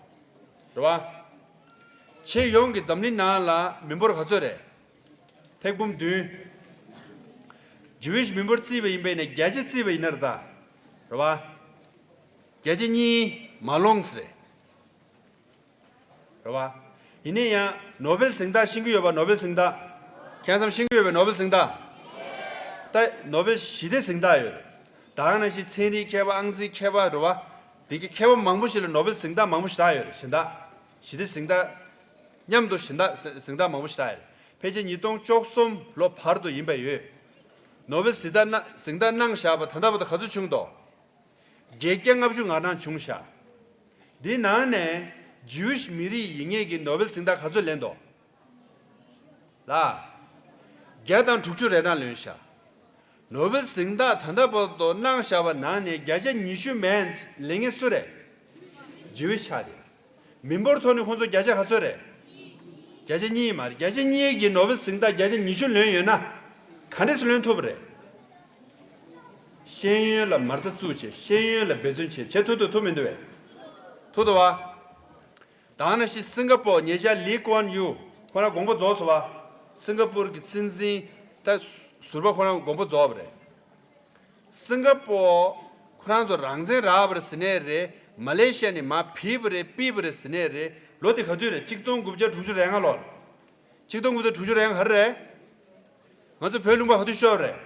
བ། ཆེས་ཡོངས་ཀྱི་འཛམ་གླིང་ནང་ལ་མི་འབོར་ག་ཚོད་རེད། ཐེར་འབུམ་བདུན། ཇིའུ་ཤི་མི་འབོར་བརྩིས་པ་ཡིན་པས་ནས་བརྒྱ་ཆ་བརྩིས་པ་ཡིན་ན་རེད་ད། རེད་བ། བརྒྱ་ཆ་གཉིས་མ་ལོངས་རེད། རེད་བ། ཡིན་ན་ཡང་ནོ་བེལ་གཟེངས་རྟགས་ཤེས་ཀྱི་ཡོད་པ་ནོ་བེལ་གཟེངས་རྟགས། ཁྱེད་ཚང་ཤེས་ཀྱི་ཡོད་པས་ནོ་བེལ་གཟེངས་རྟགས། ད་ནོ་བེལ་ཞི་བདེ་གཟེངས་རྟགས་ཡོད་རེད། ད་ག་ནང་བཞིན་ཚན་རིག་མཁས་པ་ཨང་རྩིས་མཁས་པ་རེད་བ། དེ་གི་མཁས་པ་མང་པོ་ཞིག་ལ་ནོ་བེལ་གཟེངས་རྟགས་མང་པོ་ཞིག་རག་ཡོད་རེད་གཟེངས་རྟགས། ཞི་བདེ་གཟེངས་རྟགས། མཉམ་དུ་གཟེངས་རྟགས་གཟེངས་རྟགས་མང་པོ་ཞིག་རག་ཡོད་རེད། ཕལ་ཆེར་ཉིས་སྟོང་བཅུ་གསུམ་ལོ་བར་དུ་ཡིན་པ་ཡོད། ནོ་བེལ་གཟེངས་རྟགས་གནང་གཟེངས་རྟགས་གནང་བཞག་པ་ད་ལྟ་བར་དུ་ག་ཚོད་བྱུང་འདུག་བརྒྱད་བརྒྱ་ལྔ་བཅུ་ང་གྲངས་བྱུང་ཤག་འདི་ནང་ནས་ཇིའུ་ཤི་མི་རིགས་ཡིན་མཁན་གྱི་ནོ་བེལ་གཟེངས་རྟགས་ག་ཚོད་ལེན་འདུག་ལ། བརྒྱ་དང་དྲུག་ཅུ་རེ་གྲངས་ལོན་ཤག་ནོ་བེལ་གཟེངས་རྟགས་ད་ལྟ་བར་དུ་གནང་བཞག་པ་ནང་ནས་བརྒྱ་ཆ་ཉི་ཤུ་མན་ལེན་མཁན་སུ་རེད། ཇིའུ་ཤི་ཆགས་རེད། མི་འབོར་ཐོག་ནས་ཁོང་ཚོ་བརྒྱ་ཆ་ག་ཚོད་རེད། བརྒྱ་ཆ་གཉིས་མ་རེད། བརྒྱ་ཆ་གཉིས་ཀྱི་ནོ་བེལ་གཟེངས་རྟགས་བརྒྱ་ཆ་ཉི་ཤུ་ལོན་ཡོད་ན། ག་འདྲས་སུ་ལོན་ཐུབ་པ་རེད། ཤེས་ཡོན་ལ་མ་རྩ་བཙུགས་བྱས་ཤེས་ཡོན་ལ་འབད་བརྩོན་བྱས་བྱེད་ཐུབ་ཐུབ་ཐུབ་མི་འདུག་བས། ཐུབ་འདུག་བ། ད་ག་ནང་བཞིན་སིང་ག་པོར་ཉེ་ཆར་ལི་ཀུའན་ཡུ་ཁོ་རང་དགོངས་པ་རྫོགས་སོང་བ། སིང་ག་པུར་གྱི་སྲིད་འཛིན་ད་ཟུར་པ་ཁོ་རང་དགོངས་པ་རྫོགས་པ་རེད། སིང་ག་པོར་ཁོ་རང་ཚོ་རང་བཙན་རག་པ་རེད་ཟེར་ནའི་རེད། མ་ལེ་ཤི་ཡ་ནས་མར་ཕུད་པ་རེད་ཕུད་པ་རེད་ཟེར་ནའི་རེད། ལོ་དེ་ག་དུས་རེད། གཅིག་སྟོང་དགུ་བརྒྱ་དྲུག་ཅུ་རེ་ལྔ་ལོར། གཅིག་སྟོང་དགུ་བརྒྱ་དྲུག་ཅུ་རེ་ལྔ་ག་རེ་རེད། ང་ཚོ་བོད་ལུང་པ་ག་དུས་ཤོར་རེད།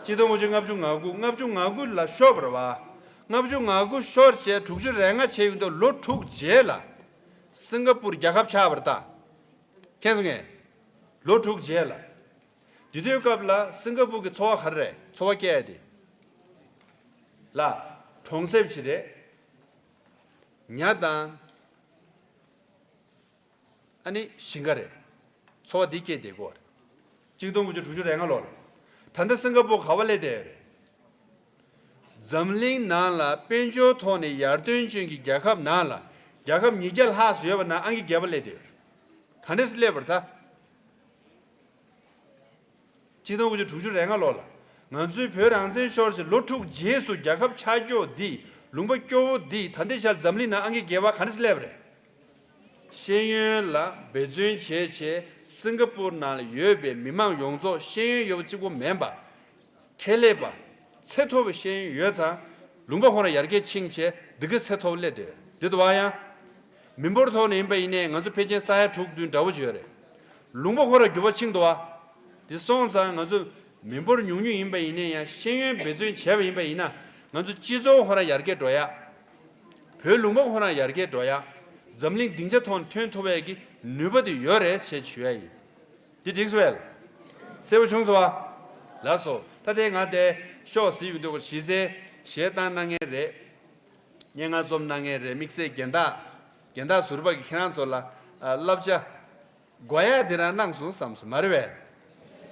གཅིག་སྟོང་དགུ་བརྒྱ་ལྔ་བཅུ་ང་དགུ་ལྔ་བཅུ་ང་དགུ་ལ་ཤོར་བ་རེད་བ། ལྔ་བཅུ་ང་དགུ་ཤོར་བྱས་དྲུག་ཅུ་རེ་ལྔ་བྱས་ཡོང་དུས་ལོ་དྲུག་རྗེས་ལ། སིང་ག་པུར་རྒྱལ་ཁབ་ཆགས་པ་རེད་ད། མཁྱེན་སོང་ངས། ལོ་དྲུག་རྗེས་ལ། དེ་དུས་སྐབས་ལ་སིང་ག་པུར་གྱི་འཚོ་བ་ག་རེ་རེད། འཚོ་བ་སྐྱེལ་ཡ་དེ། ལ། གྲོང་གསེབ་ཅིག་རེད། ཉ་དང་། ཨ་ནི་ཞིང་ཁ་རེད། འཚོ་བ་འདི་སྐྱེལ་བསྡད་ཀྱི་ཡོད་རེད། གཅིག་སྟོང་དགུ་བརྒྱ་དྲུག་ཅུ་རེ་ལྔ་ལོར། ད་ལྟ་སིང་ག་པུར་ག་པར་སླེབས་བསྡད་ཡོད་རེད། འཛམ་གླིང་ནང་ལ་དཔལ་འབྱོར་ཐོག་ནས་ཡར་ཐོན་ཅན་གྱི་རྒྱལ་ཁབ་ནང་ལ་རྒྱལ་ཁབ་ཉིས་བརྒྱ་ལྷག་ཙམ་ཡོད་པ་ནང་ཨང་ཀི་བརྒྱད་པར་སླེབས་བསྡད་ཡོད་རེད། ག་འདྲས་སེ་སླེབས་པ་རེད་ད། གཅིག་སྟོང་དགུ་བརྒྱ་དྲུག་ཅུ་རེ་ལྔ་ལོ་ལ། ང་ཚོའི་བོད་རང་བཙན་ཤོར་བྱས་ལོ་དྲུག་རྗེས་སུ་རྒྱལ་ཁབ་ཆགས་རྒྱུ་འདི། ལུང་པ་སྐྱོ་བོ་འདི་ད་ལྟའི་ཆར་འཛམ་གླིང་ནང་ཨང་ཀི་བརྒྱད་པ་ག་འདྲས་སེ་སླེབས་པ་རེད། ཤེས་ཡོན་ལ་འབད་བརྩོན་བྱས་བྱས་སིང་ག་པུར་ནང་ལ་ཡོད་པའི་མི་མང་ཡོངས་རྫོགས་ཤེས་ཡོན་ཡོད་པ་གཅིག་པོ་མིན་པ། ཁེ་ལས་པ། ཚད་མཐོ་བའི་ཤེས་ཡོན་ཡོད་ཙང་། ལུང་པ་ཁོ་རང་ཡར་རྒྱས་ཕྱིན་བྱས་འདི་ག་ཚད་མཐོ་བ་སླེབས་བསྡད་ཡོད་འདི་འདུག་བ་ཡང་། མི་འབོར་ཐོག་ནས་ཡིན་པ་ཡིན་ནའི་ང་ཚོ་ཕལ་ཆེར་ས་ཡ་དྲུག་བདུན་འདྲ་བོ་ཅིག་ཡོད་རེད། ལུང་པ་ཁོ་རང་འགྱུར་བ་ཕྱིན་འདུག་བ། དེ་སོང་ཙང་ང་ཚོ་མི་འབོར་ཉུང་ཉུང་ཡིན་པ་ཡིན་ནའི་ཡང་ཤེས་ཡོན་འབད་བརྩོན་བྱས་པ་ཡིན་པ་ཡིན་ན། ང་ཚོ་སྤྱི་ཚོགས་ཁོ་རང་ཡར་རྒྱས་འགྲོ་ཡ། བོད་ལུང་པ་ཁོ་རང་ཡར་རྒྱས་འགྲོ་ཡ། འཛམ་གླིང་སྡིངས་ཆ་ཐོག་ནས་ཐོན་ཐུབ་ཡ་གི་ནུས་པ་དེ་ཡོད་རེད་ཞེས་ཞུ་ཡ་ཡིན། འདི་འགྲིག་སོང་བས། གསལ་པོ་བྱུང་སོང་བ། ལགས་སོ། ད་དེ་ང་དེ་ཤོག་ཟིག་ཡོང་དུས་གཞི་རྩའི་གཞས་བཏང་གནང་མཁན་རེད། སྙན་ངག་རྩོམ་གནང་མཁན་རེད། དམིགས་བསལ་རྒན་བདག་རྒན་བདག་ཟུར་པ་གིས་ཁྱེད་རང་ཚོ་ལ་ཨ་བསླབ་བྱ་དགོས་ཡ་དེ་རང་གནང་སོང་བསམ་སོང་མ་རེད་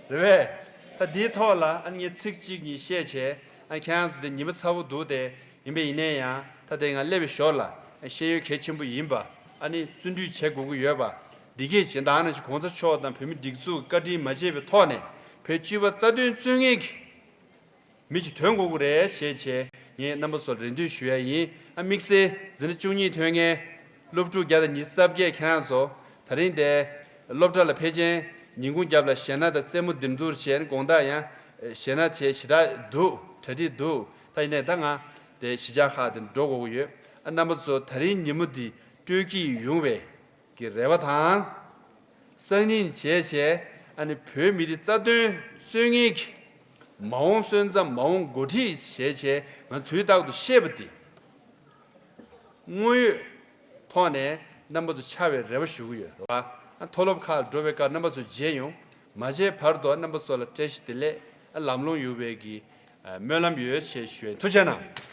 པས། རེད་པས། ད་འདིའི་ཐོག་ལ་ཨ་ནི་ངས་ཚིག་གཅིག་གཉིས་བཤད་བྱས་ཨ་ནི་ཁྱེད་རང་ཚོ་དེ་ཉི་མ་ཚ་པོ་འདུག་སྟེ། ཡིན་པས་ཡིན་ནའི་ཡང་ད་ལྟའི་ང་སླེབས་པའི་ཞོར་ལ་ཤེས་ཡོན་གལ་ཆེན་པོ་ཡིན་པ། ཨ་ནི་བརྩོན་འགྲུས་བྱེད་དགོས་ཀྱི་ཡོད་པ། འདི་གས་བྱེད་ད་ནང་བཞིན་གོང་ས་མཆོག་དང་བོད་མི་སྒྲིག་འཛུགས་བཀའ་དྲིན་མ་བརྗེད་པའི་ཐོག་ནས་བོད་སྤྱི་པ་རྩ་དོན་རྩོད་མཁན་གྱི་མི་ཅིག་ཐོན་དགོས་ཀྱི་རེད་ཞེས་བྱས་ངས་རྣམ་པ་ཚོར་རེ་འདུན་ཞུ་ཡ་ཡིན། ཨ་དམིགས་བསལ་འཛིན་གྲྭ་བཅུ་གཉིས་ཐོན་མཁན་སློབ་ཕྲུག་བརྒྱ་དང་ཉི་ཤུ་རྩ་བརྒྱད་ཁྱེད་རང་ཚོ་ད་རིང་དེ་སློབ་གྲྭ་ལ་ཕེབས་ཆེན་ཉིན་གུང་རྒྱབ་ལ་གཞས་སྣ་དང་རྩེད་མོ་འདེམས་སྒྲུག་བྱས་ནས་དགོང་དག་ཡང་གཞས་སྣ་བྱས་ཞེ་དྲག་འདུག་གྲ་སྒྲིག་འདུག་ད་ཡིན་ནའི་ད་ང་དེ་གཞིས་ཆགས་ཁག་དེ་འགྲོ་དགོས་ཀྱི་ཡོད། ཨ་རྣམ་པ་ཚོ་ད་རིང་ཉིན་མོ་འདི་སྤྲོད་ཀྱི་ཡོང་བའི་གི་རེ་བ་དང་། སང་ཉིན་བྱས་བྱས་ཨ་ནི་བོད་མི་རིགས་རྩ་དོན་རྩོད་མཁན་གྱི་མ་འོངས་སོན་རྩ་མ་འོངས་འགོ་ཁྲིད་བྱས་བྱས་ང་དུས་རྟག་ཏུ་བཤད་པ་འདི་དངོས་ཡོད་ཐོག་ནས་རྣམ་པ་ཚོ་ཕྱར་བའི་རེ་བ་ཞུ་གི་ཡོད་རེད་བ། ཨ་མཐོ་སློབ་ཁག་འགྲོ་བའི་སྐབས་རྣམ་པ་ཚོ་མཇལ་ཡོང་། མ་མཇལ་བར་དུ་རྣམ་པ་ཚོ་ལ་བཀྲ་ཤིས་བདེ་ལེགས། ཨ་ལམ་ལྷོང་ཡོང་བའི་གི་ཨ་སྨོན་ལམ་ཡོད་ཞེས་ཞུ་ཡ་ཡིན། ཐུགས་རྗེ་གནང་།